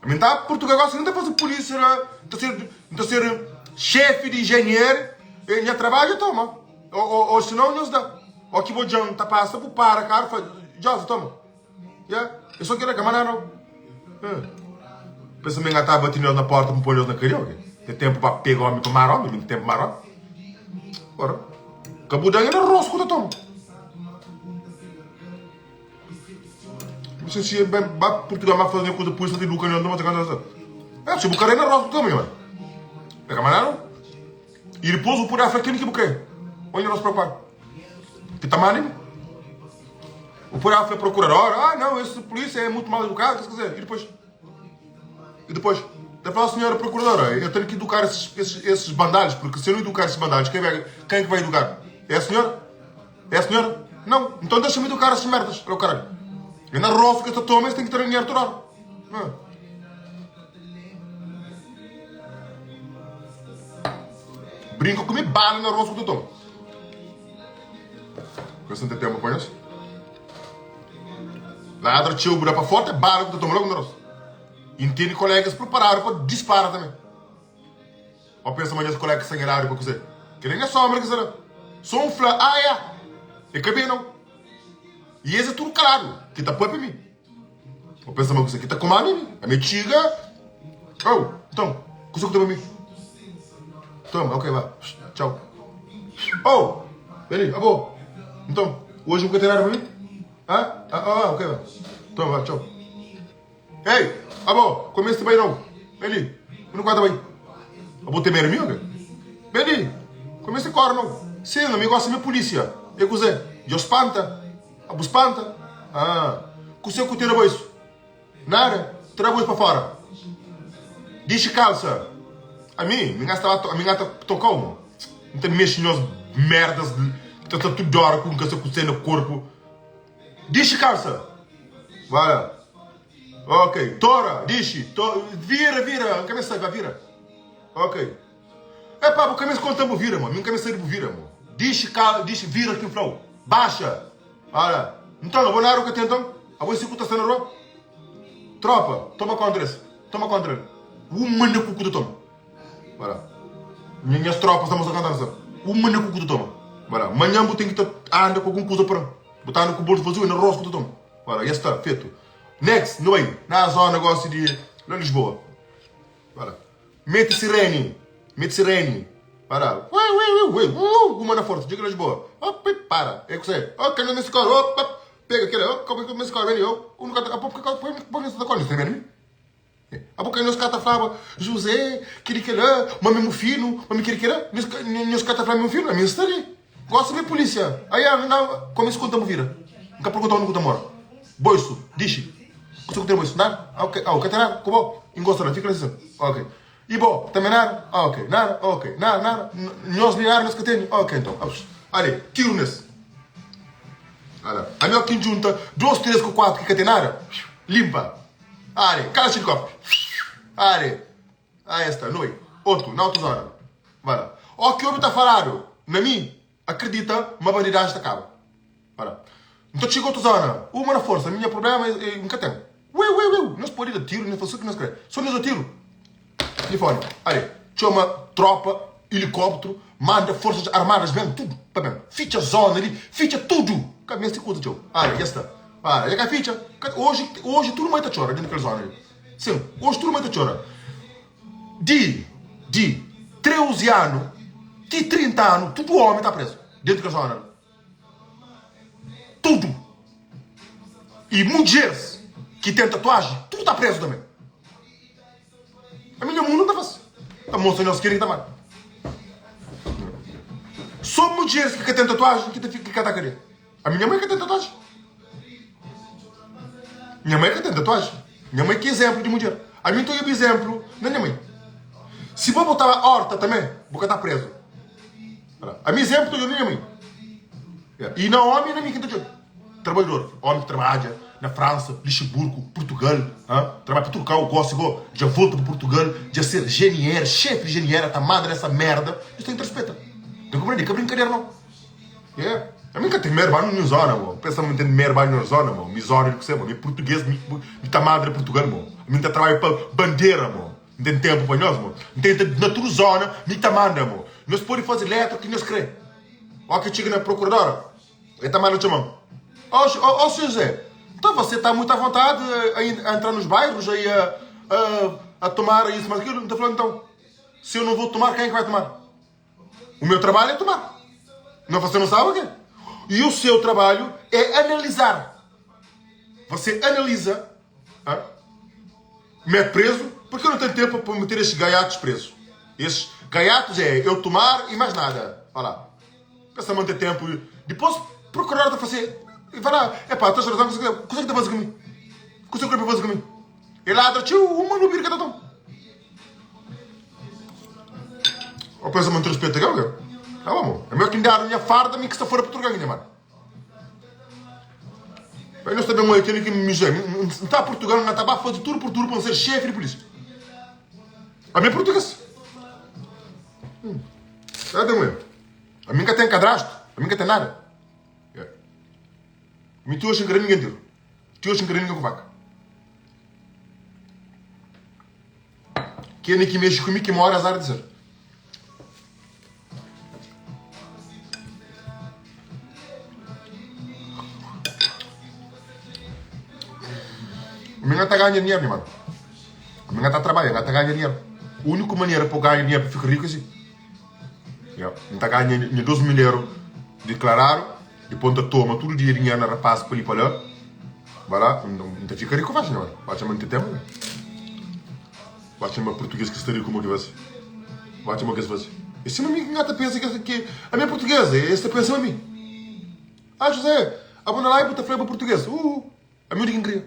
Ami nta Portugal gosi nta fasi polícia la, nta ser nta ser chefe de engenheiro, e nha trabalho toma. O o o senão nhos da. O ki bo djan ta passa bu para carro fala, Jose toma. Ya, é só kila ka ma nada. Hum. Pensa mi ngata bati nhos na porta pa poi nhos na cadeia o ke? Tem tempo pa pega homi pa mara homi, mi tem tempo pa mara homi. Ora, ka bu dan na rosto ku ta toma. Você se bem ba Portugal ma fazer coisa polícia te educa não toma canta É, se bu querer na roça também, mano. É camarada. E depois o poder africano que bu quer. Onde nós preocupar? Que tamanho? O poder africano procurador, ah não, esse polícia é muito mal educado, quer dizer, e depois? E depois? Deve falar, senhora procuradora, eu tenho que educar esses, esses, esses bandalhos, porque se eu não educar esses bandalhos, quem, vai, quem é que vai educar? É a senhora? É a senhora? Não. Então deixa-me educar essas merdas. Olha o caralho. É na roça que esta toma, eles têm que ter dinheiro toda hora. Ah. Brinca comigo, bala na roça que tu toma. Você não tem tempo para isso? Ladra txeu, buda para forte, bala que tu toma logo na roça. Entende colegas preparados para disparar também. Ó pensa ma nhas kolega ki sta nha ladu pa kuzê? Kel-li nha sónbra ki sta la. Sô N fla, Ah, ya! E ka ben nau. I es é tudu kaladu ki ta pâpia mi. Ó pensa ma kuzê ki ta kumanda mi? Ami txiga. Oh, nton, kuzê ku ta pa mi? Toma, ok, ba. Txau. Oh, ben li, abo. Nton, oji bu ka ten nada pa mi? Ah, ah, ah, ok, ba. Toma, ba, txau. Ei, abo, ku meste bai nau. Ben li, bu nu ka ta bai. Abo ten medu mi oke? Ben li, ku meste kore nau. Sin, ami gosi mi pulisia. E kuze? Djo spanta? Abu spanta? Ah, kuse ku tene boisu? Nada, tra boisu pa fora. Dixi kalsa. Ami, mi ngasta ba, ami ngata tokau mo. N ta mexi nhos merdas ki ta sta tudu ora ku N ka sa kuse na korpu. Dixi kalsa. Vai lá. Ok. Tora, dixi. To, vira, vira. N ka meste sabe, vai, vira. Ok. Epá, bu ka meste konta bu vira, mo. Mi N ka meste sabe bu vira, mo. Dixi kal, dixi, vira ki N fla-u. Baxa. Vai lá. Nton, abo nada bu ka ten, nton? Abo é si ku ta sta na rua? Tropa, toma konta des. Toma konta del. Uma na ku ku ta toma. Vai lá. Nhas tropas ta mostra kanta sa. Uma na ku ku ta toma. Vai lá. Manhã bu ten ki ta anda ku algun kuza pa Bu ta anda ku bolsu vaziu e na rostu ku ta toma. Vai lá, ya sta fetu. Next, nu bai na zona gosi di la Lisboa. Vai lá. Mete sirene, mete sirene. Vai lá. Ui, ui, ui, ui, ui, uma na força, chega Lisboa. Oh, para. É que você. Oh, que não me socorre. Oh, pega aquele. Oh, como que me socorre ali? Oh, um nunca tá. Oh, porque põe põe nesse da cola, você Abo ka nhos ka ta flaba José kili kela ma mi mufinu ma mi kili kela nhos ka ta fla mi mufinu ami nsta li gosi mi polícia ai ami na come se conta bu vida nka pergunta onde ku ta mora boisu dixi kusa ku ten boisu nada ok ah ka ten nada ku bo ingosta la fika la sisa ok i bo tambe nada ah ok nada ok nada nada nhos li nada nhos ka tene ok então ale tiro nes ala ami o ki junta 2 3 ku 4 ki ka ten nada limpa Are, Kalashnikov. Are, ah esta, noi. Otu, na otu zona. Vai lá. Ó ki obi ta faladu na mi, akredita ma bandidagem ta kaba. Vai lá. Nta txiga otu zona, uma na forsa, mi nha problema é, é, nka ten. Ui, ui, ui, nhos pode da tiru, nhos fase o ki nhos kre. So nhos da tiru. Telefone, are, txoma tropa, helicóptero, manda forças armadas ben, tudo pa ben. Fitxa zona li, fitxa tudo. Ka meste kuza txeu. Are, ya sta. Para, dja ka fitxa. Oji, oji tudu mai ta txora dentu kel zona li. Sin, oji tudu mai ta txora. Di, di 13 anu ti 30 anu, tudu omi ta prezu dentu kel zona li. Tudu. I mudjeris ki ten tatuaji, tudu ta prezu tanbe. Ami nha mundu nta fasi. Ta mostra nhos kel ki ta manda. So mudjeris ki ka ten tatuaji ki ta fika ki ka ta kadia. Ami nha mãe ka ten tatuaji. Nha mãe ka ten tatuaji. Nha mãe ki izénplu di mudjer. Ami N ta obi izénplu na nha mãe. Si bo botaba horta tamé, bo ka ta prezu. Ami izénplu ta djobe nha mai. I na ómi na mi ki N ta djobe. Trabadjador, ómi ki trabadja na Fransa, Lixemburgu, Purtugal, trabadja pa tudu kau, gósi gó dja volta pa Purtugal, dja ser GNR, xefi di GNR, ta manda nessa merda. Nhos ten ki rispeta. Ta konprende? Ka brinkader nau. Ami N ka ten medu ba nun zona, mo. Pensa ma N ten medu ba nun zona, mo. Mi zona di kusé, mo. Mi purtuges, mi ta manda na Purtugal, mo. Ami N ta trabadja pa bandera, mo. N ten tenpu pa nhos, mo. N ten ta na tudu zona, mi ta manda, mo. Nhos pode faze letra ki nhos kre. Ó ki txiga na prokuradora, el ta manda txoma-m. Ó, ó, ó, senhor José, nton você ta mutu avontadi a entra nos bairros aí a, a, a tomar isso, mas aquilo. N ta fla, nton, se eu não vou tomar, quem é que vai tomar? O meu trabalho é tomar. Não, você não sabe o quê? E o seu trabalho é analisar. Você analisa. Hã? Mete preso, porque eu não tenho tempo para meter estes gaiatos presos. Esses gaiatos é eu tomar e mais nada. Olha lá. Pensa manter tempo. Depois, procurador está a fazer. E vai lá, epá, estás razão, o que é que está a fazer comigo? O que é que está a fazer comigo? Ele ladra, tio, uma no birka tá Ou pensa manter respeito aqui, ok? Tá bom, é melhor que me dar minha farda, me que está fora para Portugal, minha mano. Aí nós também aquele que me não está a Portugal, não está a fazer tudo por tudo para ser chefe de polícia. A minha português. Hum. Tá bem, A mim que tem cadrasto, a mim que tem nada. É. Me tu hoje ninguém tiro. Tu hoje ninguém com vaca. Quem é que mexe comigo que mora azar dizer. Mi ka ta ganha dinheru, nha mano. Mi ka ta trabadja, ka ta ganha dinheru. Úniku manera pa ganha dinheru pa fika riku é si. Yeah. N ta ganha nha 2000 euro deklaradu, dipôs N ta toma tudu dia dinheru na rapaz pa li pa la. Ba la, N ta fika riku faxi, nha mano. Ba txoma N ten tempu, nha. Ba txoma português ki sta riku mo ki fase. Ba txoma ki es fase. É sima mi ki N ka ta pensa ki ki ami é português, es ta pensa ma mi. Ah José, abo na live bu ta fla bo português. Uh, ami undi ki N kria?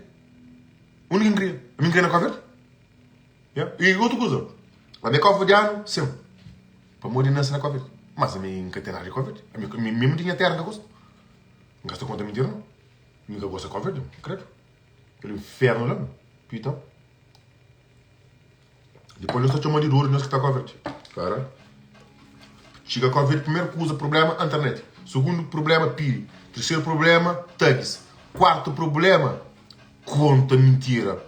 Undi ki N kria? Ami N kria na Cabo Verde? Yeah. E outra coisa, ami é cabo-verdiano, sim. Pamodi N nase na Cabo Verde. Mas ami N ka ten nada di Cabo Verde. Ami, ami mesmu di nha terra N ka gosta. N ka sta konta mintira não. Mi ka gosta di Cabo Verde, credo. Kel inferno la, pita. Depois nós ta txoma di duro nós ki ta Cabo Verde. Cara. Txiga Cabo Verde, primeiro kuza, problema, internet. Segundo problema, piri. Terceiro problema, tags. Quarto problema, conta mentira.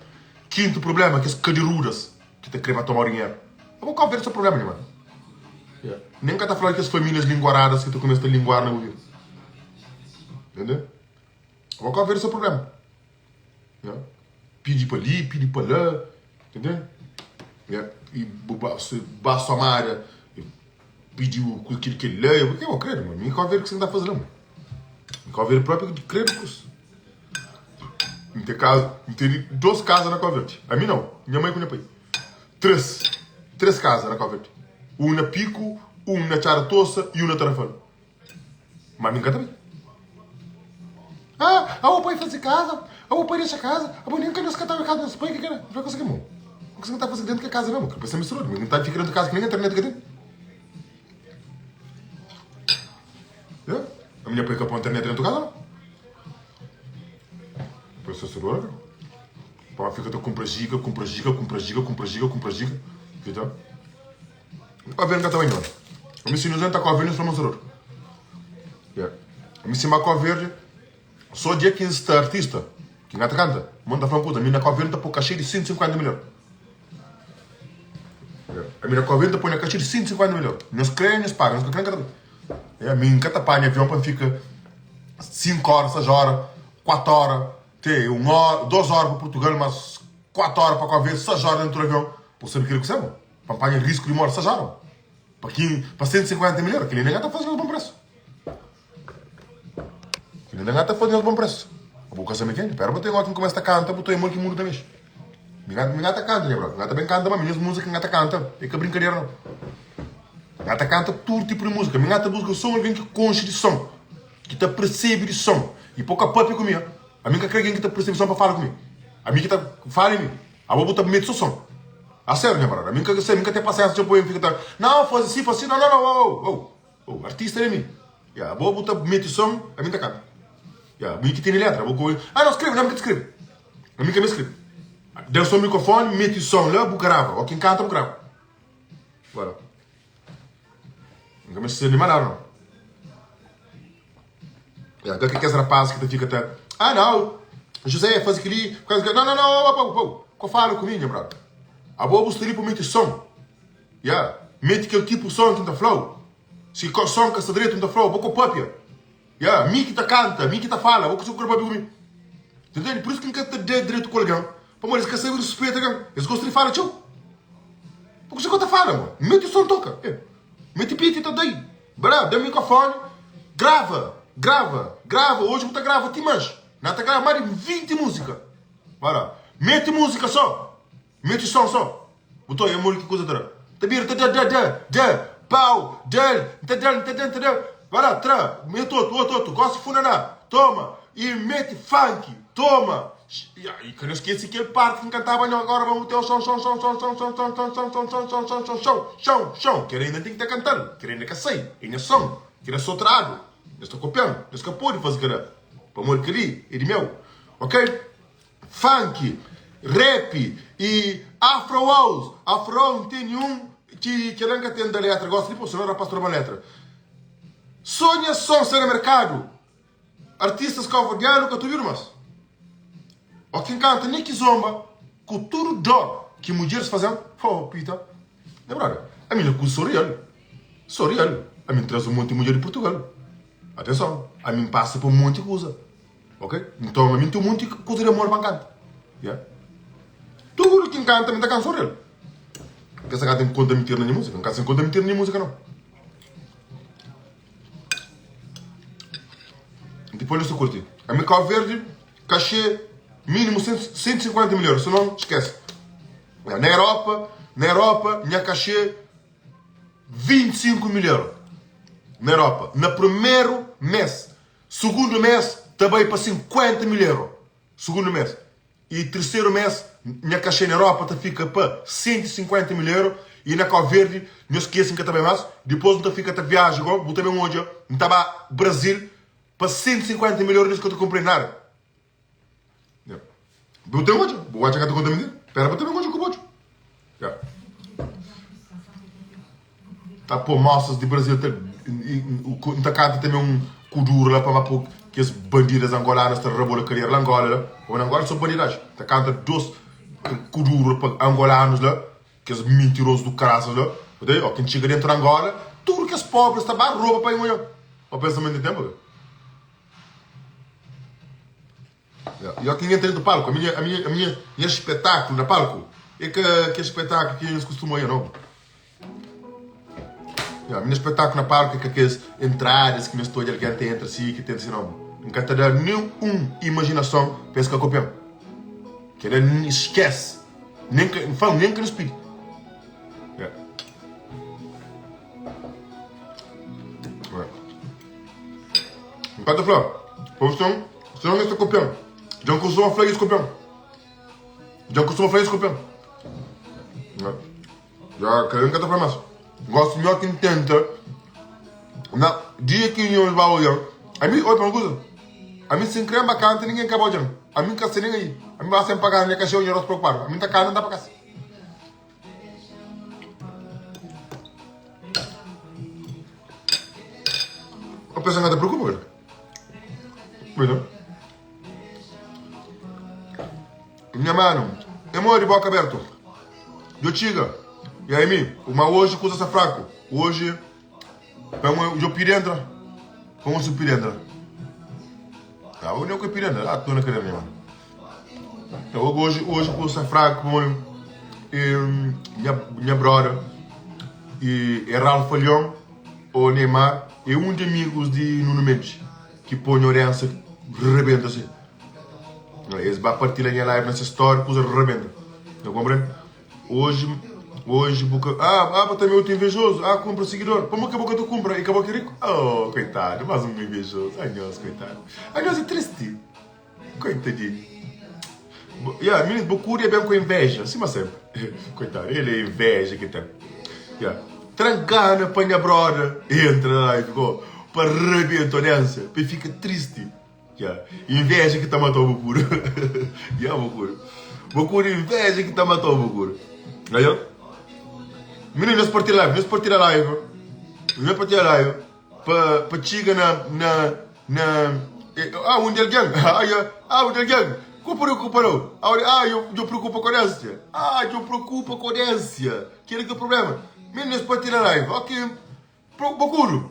Quinto problema, kes caderudas ki ta kre ba toma dinheiro. Abo Cabo Verde só problema, nha mano. Yeah. Nem ka ta fala kes famílias linguaradas ki ta começa ta linguar na bu vida. Entendeu? Abo Cabo Verde só problema. Yeah. Pidi pa li, pidi pa la, entendeu? Yeah. E ba somada, pidi o aquilo que ele eu, eu credo, mano. Me qual ver que você tá fazendo, mano. Me qual ver próprio credo, cruz. Não tem casa, não tem duas casas na Cabo Verde. A mim não, minha mãe com meu pai. Três, três casas na Cabo Verde. Um na Pico, um na Charatosa e um na Tarrafal. Mas mi ka ta bai. Ah, a o pai faze casa, a o pai deixa casa, a bo nem ka nos ka ta casa nos pai que quer. Vai conseguir mo. O que você tá fazendo dentro de casa mesmo? Que pensa misturado, não tá fica dentro de casa que nem internet que tem. Yeah? A minha pai que põe internet dentro de casa não. Processadora. Pá, fica a comprar giga, comprar giga, comprar giga, comprar giga, comprar giga. Então. Ka vendo ka ta bai nada. Ami si nos ta Cabo Verde nos fla mostrador. Yeah. Ami si ma Cabo Verde só dia ki sta artista ki ngata canta, mon ta fla un kuza, mi na Cabo Verde ta pô cachê di 150 mil euro. Yeah. Ami na Cabo Verde ta pô na cachê di 150 mil euro. Nhos crê, nhos paga, nhos ka crê, nka ta bai. Yeah, mi nka ta panha avião pa fika 5 horas, 6 horas, 4 horas, te 1 hora, 2 horas pa Portugal, mas 4 horas pa Cabo Verde, 6 horas dentro do avião. Pô sabe kile ku sebo? Pa panha risku di morti sa jara. Pa ki pa 150 mil euro, kili nega ta fazi nhos bon presu. Kili nega ta fazi nhos bon presu. Bu ka sabe ken? Pera bu ten oki kumesa ta kanta, bu ta modi ki mundu ta mexi. Mi nga mi nga ta kanta nha brother, mi nga ta ben kanta ma nhos música nga ta kanta, e ka brincadeira não. Nga ta kanta tudo tipo de música, mi nga ta busca só alguém ki conxe de som, ki ta percebe de som. E pouca papia ku mi, a mi ka kre alguém ki ta percebe som pa fala ku mi. A mi ki ta fala em mi. Abo bu ta mete só som. A sério nha brother, ami nka mi nka ten pasiensia txeu pa fika ta Não, faze si, faze si, não, não, não, oh, oh, oh, artista é mi. Ya, bo bu ta mete som, ami nta kanta. Ya, mi ki tene letra, bo ko, ah não, skrebe, não, mi ka ta skrebe. Ami ka mi skrebe. Dan so microfone, mete som la, bu grava, o kin kanta bu grava. Voilà. Nka meste ser di manera não. Ya, ka kes rapaz ki ta fika ta, ah não, José, faze kel-li, por causa que, não, não, não, oh, oh, oh, ko fala ku mi, nha brother. Abo bu sta li pa mete som. Ya, mete kel tipo som ki N ta fla-u. Si ko som ka sta dretu, N ta fla-u, bo ko papia. Ya, mi ki ta kanta, mi ki ta fala, bo ka kre papia ku mi. Ta ntende? Por isu ki N ka ta da dretu ku algen, pamodi es ka sabe rispeta algen. Es gosta di fala txeu. Pa kuzê ki bu ta fala, mo? Mete som toka. Eh, mete beat ta dai. Bra, da microfone, grava, grava, grava. Hoje bu ta grava ti manxi. Na ta grava mais de 20 música. Bora, mete música só. Mete som só. Bu ta oia modi ki kuza ta da. Ta bira ta da da da da pau dal nta dal nta da nta da. Bora, tra, mete otu, otu, otu. Gosi funaná. Toma. E mete funk. Toma. E ka no skese kel parte ki N kantaba nho agora vamos ter o som som som som som som som som som som som som som som som som som kel ainda N ten ki ta kantal kel ainda ka sai é nha som kel é sotradu nhos ta kopian nhos ka pode faze kel la pamodi kel li é di meu ok funk rap e afro house afro house N tene un ki kel la N ka ten da letra gosi dipos senau rapas ta roba letra so nha som sta na merkadu. Artistas cabo-verdiano ka ta obidu mas. O kin kanta nem kizomba ku tudu dor ki mudjeris fazen, oh pita. Nha brother, ami nha kuza so real. So real. Ami n'trazi un monti mudjer di Portugal. Atenson, ami n'pasa pa un monti kuza. Ok? Nton ami n'ten un monti kuza di amor pa n'kanta. Yeah. Tudu ki n'kanta ami n'ta kanta so real. N'ka sa kanta n'konta mintira na nha musika. N'ka sa konta mintira na nha musika nau. Depois nós curti. A mi Cabo Verde, cachê mínimo 150 mil euros, senão esquece. Na Europa, na Europa, minha cachê 25 mil euros. Na Europa, na primeiro mês. Segundo mês, também para 50 mil euros. Segundo mês. E terceiro mês nha cachê na Europa ta fica pa 150 mil euro e na Cabo Verde nhos skece nka ta bai mas, dipos nta fica ta viaja go bu ta ben odja nta ba Brasil pa 150 mil euro nhos ka ta comprende nada. Bu ta ben odja, bu atxa ka ta conta mentira? Pera bu ta ben odja ku bu odju. Ta pô moças di Brasil ta N ta canta também um kuduro lá pa ma pô kes bandidas angolanas ta rabola cadeira lá Angola lá pô na Angola só bandidagem ta canta dos kuduro pa angolanos lá kes mentirosos do caraças lá ó quem txiga dentro da Angola tudo kes pobres ta ba rouba pa ingoiô ó pensa ma tem tempo E ó ki N entra dentu palku, ami nha, ami nha, ami nha, nha spetaklu na palku é ka kel spetaklu ki nhos kustuma oia, nau. Ya, ami nha spetaklu na palku é ka kes entradas ki nhos ta odja algen ta entra si, ki ta entra si, nau. N ka ta da nen un imajinason pa es ka kopia-m. Kel-la skese. Nen ka, N fla-m, nen ka nhos pidi. Ya. N ka ta fla, pa bu son, son es ta kopian. Dja N kustuma fla es kopian. Dja N kustuma fla es kopian. Ja kel-li N ka ta fla mas. Gosi nho ki N tenta na dia ki nho ba odja-m. Ami, oi pa un kuza, ami si N kre N ba kanta ningen ka ba odja-m. Ami N ka sta nen aí. Ami ba sen paga nha kaxeu, nha rostu preokupadu. Ami N ta kanta N ta pa kasa. A pessoa não te preocupa, velho. Bueno. Minha mano, é mori boca aberto. Eu chega. E aí, mi, mas hoje custa ser fraco. Hoje, eu pedi entra. Como se pedi entra? Ah, eu nem que pedi entra. Ah, tô na querendo, mano. Então, hoje, hoje custa fraco, mano. E, minha, minha brother, e, e Ralph Leon, ou Neymar, é um de amigos de Nuno Mendes, que põe Orença, rebenta assim. Eles vão partilhar minha live nessa história, coisa rebenta. Tá compreende? Hoje, hoje, boca, ah, ah, também eu tenho invejoso, ah, compra seguidor. Como que a boca tu compra? E acabou que rico? Oh, coitado, mais um invejoso. Ai, Deus, coitado. Ai, Deus, é triste. Coitadinho. Ya, mininu, bu kuria ben ku inveja, sima senpri. Koitadu, el é inveja ki ten. Ya, tra gana pa nha broda entra na live go, pa rabenta audiência, pa el fika tristi. Ya, inveja ki ta matau bu kura. Ya, bu kura. Bu kura inveja ki ta matau bu kura. Ayo? Mininu, nhos partilha live, nhos partilha live. Nhos partilha live pa pa txiga na na na ah, undi algen. Ah, ya. Ah, undi algen. Ku preokupa nau. Ah, yo yo preokupa ku audiência. Ah, yo preokupa ku audiência. Kila ki é problema. Mininu, nhos partilha live. Ok. Bokuru,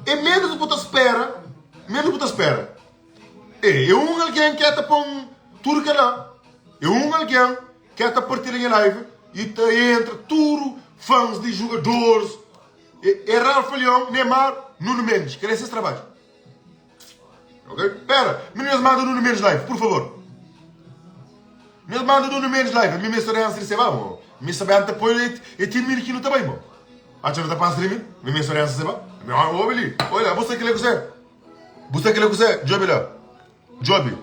é menos bu ta spera, menos bu ta spera. É, é un algen ki ta pon tudu kela. É un algen ki ta partilha nha live e ta entra tudu fãs di jogadores. É, é Ralf Leão, Neymar, Nuno Mendes. Kela é ses trabadju. Ok? Pera, meninas manda Nuno Mendes live, por favor. Meninas manda Nuno Mendes live. Mi me sabe antes de seba, mo. Mi sabe antes põe e ti mil que não tá bem, mo. Acha não tá passa de mim? Mi me sabe antes de seba. Mi ó, ali. Olha, você que lê com você. Você que lê com você, job lá. Job.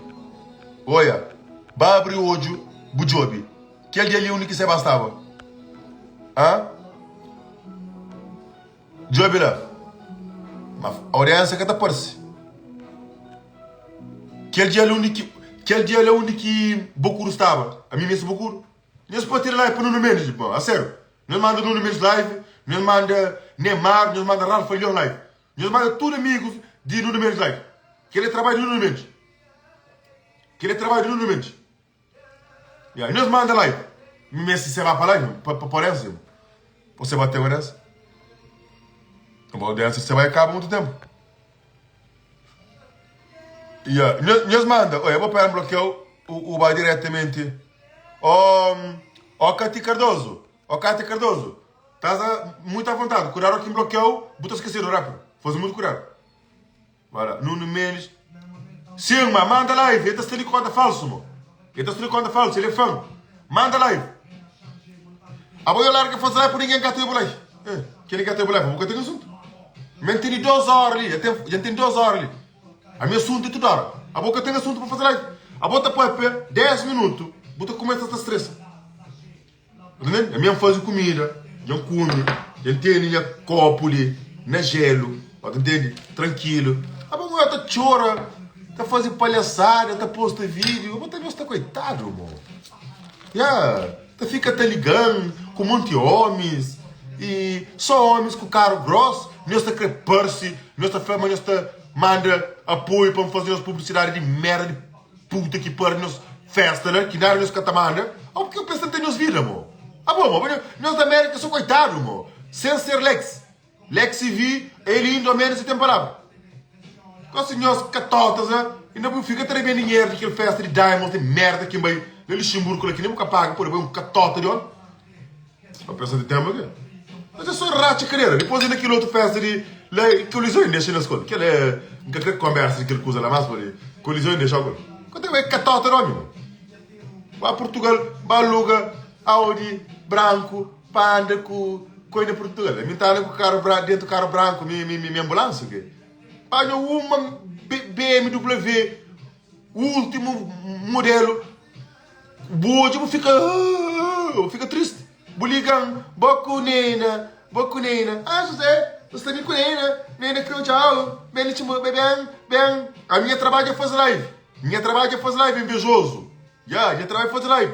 Olha, ba abrir o olho, bu job. Aquele dia ali onde que você bastava. Hã? Djobe la, ma audiência ka ta parse. Kel dia la undi ki kel dia la undi ki Bokuru staba, ami meste Bokuru. Nhos pode tira live pa Nuno Mendes, bom, a sério. Nhos manda Nuno Mendes live, nhos manda Neymar, nhos manda Ralf Leon live. Nhos manda tudo amigos di Nuno Mendes live. Kel é trabalho di Nuno Mendes. Kel é trabalho di Nuno Mendes. Ya, nhos manda live. Mi meste seba pa live, pa pa audiência. Ou seba tem audiência? A audiência seba acaba muito tempo. Ya, nhos manda. Olha, vou pegar um bloqueio, o, o vai diretamente. Ó, ó Cati Cardoso, ó Cati Cardoso. Estás a, muito à vontade. Cuidado aqui em bloqueio, buta esquecido rápido. Faz muito cuidado. Vai lá, Nuno Mendes. Sim, ma manda live. Ele tá de conta falso, mo. Ele tá de conta falso, ele é fã. Manda live. A boia larga fazer live por ninguém cá tem live. Eh, que ninguém tem live, nunca tem assunto. Men tem 2 horas ali, já tem 2 horas ali. A minha assunto é toda hora. A boca tem assunto para fazer live. A bota para 10 minutos, bota começa a estar estresse. Entendeu? A minha faz comida, eu come, eu tenho minha copo ali, na gelo, entende? Tranquilo. A mulher tá chora, tá fazendo palhaçada, tá posta vídeo. Eu vou também estar coitado, irmão. Yeah, tá fica tá ligando com um monte de homens e só homens com carro grosso, nós tá querer parse, nós tá falando, nós tá manda apoio para fazer as publicidade de merda de puta que pariu nos festa lá, que nada nos catamanda. Ah, porque eu penso em ter nos vida, mo. Ah, bom, mo, nós da América sou coitado, mo. Sem ser Lex. Lex vi, é lindo, ao menos e tem palavra. Com os senhores catotas, né? Ainda fica também dinheiro daquele festa de Diamonds, de merda que vai no Luxemburgo, lá que nem nunca paga, por um catota de onde? Eu penso de tempo aqui. Mas é só racha cadeira. Depois ainda aquele outro festa de. Lá, colisão ainda deixa na escola. Que é. Nunca quer conversa daquele coisa lá mais por aí. Colisão ainda deixa agora. Quanto é catota de homem? Vai a Portugal, vai aluga Audi branco, panda com coisa Portugal. A mim tá com carro branco, dentro do carro branco, minha, minha, minha ambulância. Que? Paga uma BMW, último modelo. Boa, tipo, fica, fica triste. Buligan, boku nena, boku nena. Ah, José, você tá com nena, nena criou tchau, bem, bem, bem. A minha trabalho é fazer live. Minha trabalho é fazer live, invejoso. Yeah, minha trabalho é fazer live.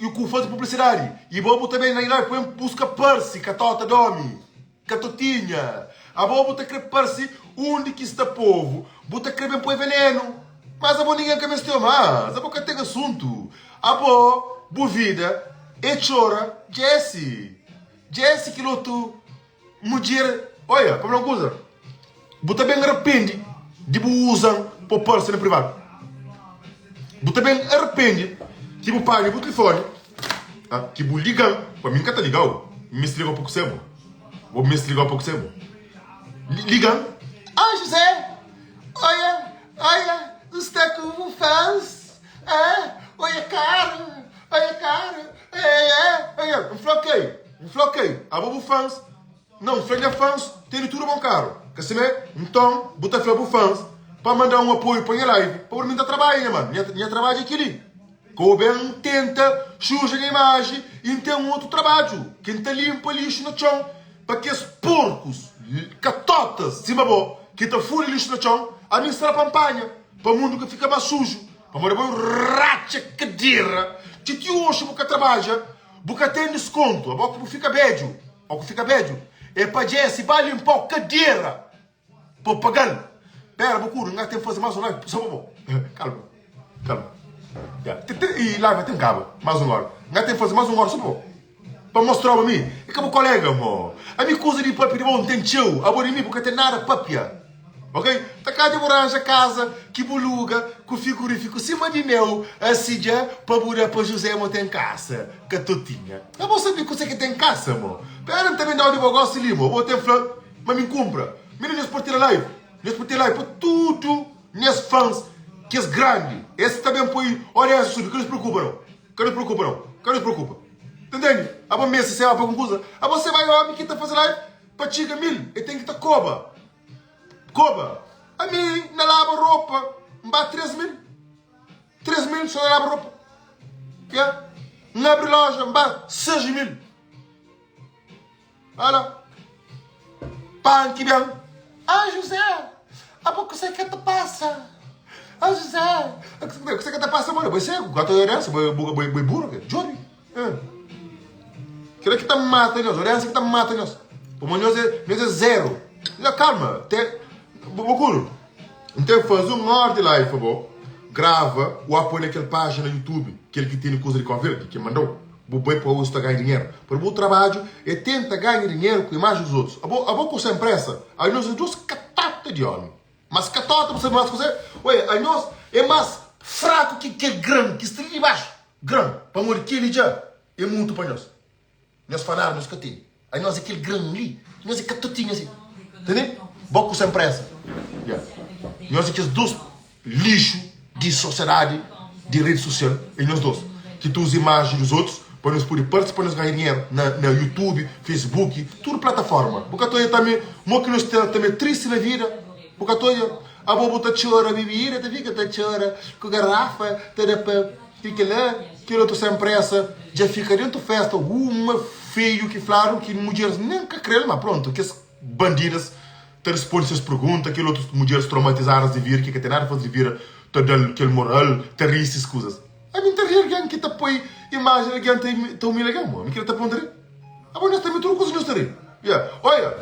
E com fazer publicidade. E bobo também na live, põe busca parse, catota domi. Catotinha. A bobo tá querer parse onde que está povo. Bota querer bem põe veneno. Mas a bo ninguém quer mexer mais. A boca tem assunto. A bo, bo vida, e chora, Jesse. Jesse que outro mulher. Olha, para uma coisa. Bu também arrepende de bu usam para pôr-se no privado. Bu também arrepende que bu paga bu telefone, ah, que bu ligam, para mim nunca tá ligado. Me se ligou pouco sebo. Vou me se ligou pouco sebo. Ligam. Ah, José, olha, olha, está com fãs. Ah, olha caro, olha caro. É, é, olha, um floquei, um floquei. Ah, vou fãs. Não, frente a fãs, tem tudo bom caro. Quer saber? Então, bota fé pro fãs para mandar um apoio para minha live. Para mim tá trabalho, né, mano? Minha trabalho é aqui ali. Ka bu ben tenta suja nha imaji i N ten otu trabadju ki N ta linpa lixu na txon pa kes porkus katotas sima bo ki ta fura lixu na txon. Ami N sta la pa N panha pa mundu ka fika más suju pamodi abo é un ratxa kadera ti ti oxi bu ka trabadja bu ka ten diskontu abo ki bu fika bedju o ku fika bedju é pa Jesse ba linpau kadera. Pa pagal. Pera bu kuru, nga ten faze mas un live so pa bo. Kalma, kalma. Ya, te, te, i live ten kaba, mas un ora. Nga ten faze mas un ora so pa bo. Pa mostrau ami, i ka bu kolega mo. Ami kuza di papia di bo n ten txeu, abo di mi bu ka ten nada papia. Ok? Ta ka di bu ranja kaza ki bu luga ku figurifiku sima di meu, asi dja pa bu da pa José mo ten kasa. Katotinha. Abo sabi kuse ki ten kasa mo. Pera n ta ben dau di bo gosi li mo. Bo ten fla. Ma mi n kunpra. Mi na nhos partilha live. Nhos partilha live pa tudu nhas fans kes grandi. Es ta ben poi audiência subi. Ka nhos preokupa nau. Ka nhos preokupa nau. Ka nhos preokupa. Ta ntende? Abo meste seba pa algun kuza. Abo se bai omi ki ta faze live pa txiga 1000 e ten ki ta koba. Koba. Ami na laba ropa n ba 3000. 3000 so na laba ropa. Ya. N abri loja n ba 6000. Ala pan ki ben. Ah José, abo kuse ke ta pasa? Ah José, kuse ke ta pasa mano? Bo é segu, ka ta oiá bo bo bo é burro ke? Djobe. Kila ki ta mata nhos, oiá ki ta mata nhos. Pamodi nhos é nhos é zero. Nha kalma, te bo kuru. N ten faze un ordi live pa bo, grava o a poi na kel pajina YouTube, kel ki tene kuza di Cabo Verde, ki mandau. Bu bai pa otus ta ganha dinheru. Pero bu trabadju é tenta ganha dinheru ku imaji dos otus. Abo, abo ku sem pressa, anhos é dos katata di omi. Mas katota bu sabi mas kuzé? Oia, anhos é mas fraku ki kel gran ki sta li di baxu. Gran, pamodi keli dja é mutu pa nhos. Nhos fanadu nhos ka tene. Anhos é kel gran li, nhos é katotinhu asi. Tene? Bo ku sem pressa. Yeah. Nhos é kes dos lixu di sosiedadi di redi sosial, é nhos dos ki ta uza imaji dos otus pa nhos pode parse pa nhos ganha dinheru na na youtube, facebook, tudu plataforma. Bu ka ta odja tambe mo ki nhos ta tambe tristi na vida? Bu ka ta odja? Abo bu ta txora bibida ta fika ta txora ku garafa ta da pa Ti kila, kel otu sem presa dja fika dentu festa uma feiu ki fladu ki mudjeris nen ka krel ma prontu kes bandidas ta risponde ses pergunta kel otu mudjeris traumatizadas di vida ki ka ten nada faze di vida ta dal kel moral ta ri ses kuzas ami nta ri algen ki ta poi imajen di algen ta umilha algen mo ami kila ta pon ta ri abo nhos ta mi tudu kuza nhos ta ri ya oia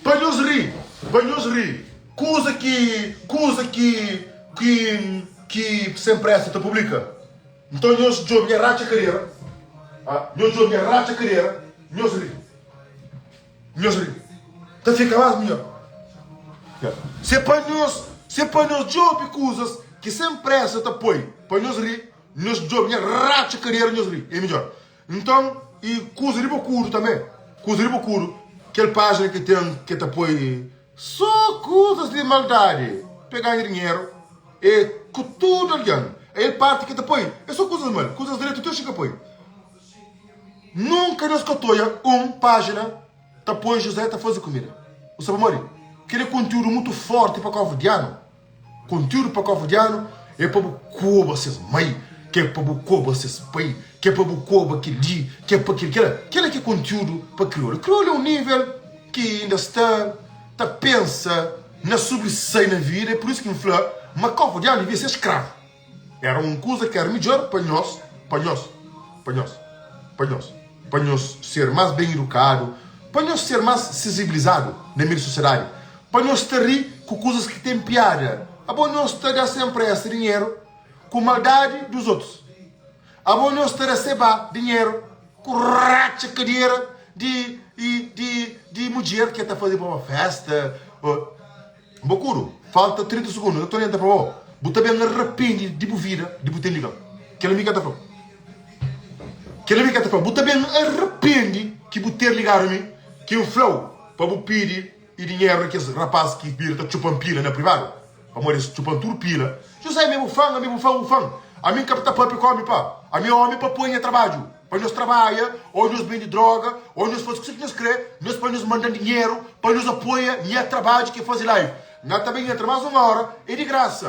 pa nhos ri pa nhos ri kuza ki kuza ki ki Ki Sem Pressa ta publika. Nton nhos djobe nha ratxa kadera, ah, nhos djobe nha ratxa kadera, nhos ri. Nhos ri. Ta fika más midjor. Ya. Se pa nhos, se pa nhos djobe kuzas ki Sem Pressa ta poi pa nhos ri, nhos djobe nha ratxa kadera, nhos ri. É midjor. Nton, i kuza di bokudu tanbe, kuza di bokudu, kel pájina ki ten ki ta poi So kuzas di maldadi pe ganha dinheru e ku tudu algen. El parti ki ta poi e so kuzas mal, kuzas dretu ti oxi ka poi. Nunka nhos ka ta oia un pajina ta poi José ta fazi kumida. Bu sabi pamodi? Kel é kontiudu mutu forti pa kovdianu. Kontiúdu pa kovdianu é pa bu koba ses mai, ke pa bu koba ses pai, ke pa bu koba kel-li, ke pa kel kela. Kela ki é kontiúdu pa kriolu. Kriolu é un nível ki inda sta ta pensa na sobrisai na vida, é pur isu ki N fla ma kovdianu devia ser skravu. Era un kuza ki era midjor pa nhos, pa nhos, pa nhos, pa nhos, pa nhos ser más ben idukadu, pa nhos ser más sensibilizadu na meiu di sosiedadi, pa nhos ta ri ku kuzas ki ten piada. Abo nhos ta da sen presa dinheru ku maldadi dus otus. Abo nhos ta da seba dinheru ku ratxa kadera di di di mudjer ki ta faze pa uma festa. Bo kuru, falta 30 segundu, N ta orienta pa bo, bu ta ben arrepende di bu vida di bu ten liga-m. Kel ami ka ta fla-u. Kel ami ka ta fla-u. Bu ta ben arrepende ki bu ter ligadu mi, ki N fla-u pa bu pidi i dinheru na kes rapaz ki bira ta txupa-m pila na privadu, pamodi es txupa-m tudu pila. José, ami é bu fan, ami é bu fan, bu fan. Ami N ka ta papia ku omi pa. Ami é omi pa poi nha trabadju. Pa nhos trabadja, ô nhos bende droga, ô nhos faze kuse ki nhos kre, nhos pa nhos manda-m dinheru pa nhos apoia nha trabadju ki é faze live. Nha ta ben entra más un óra, é di grasa.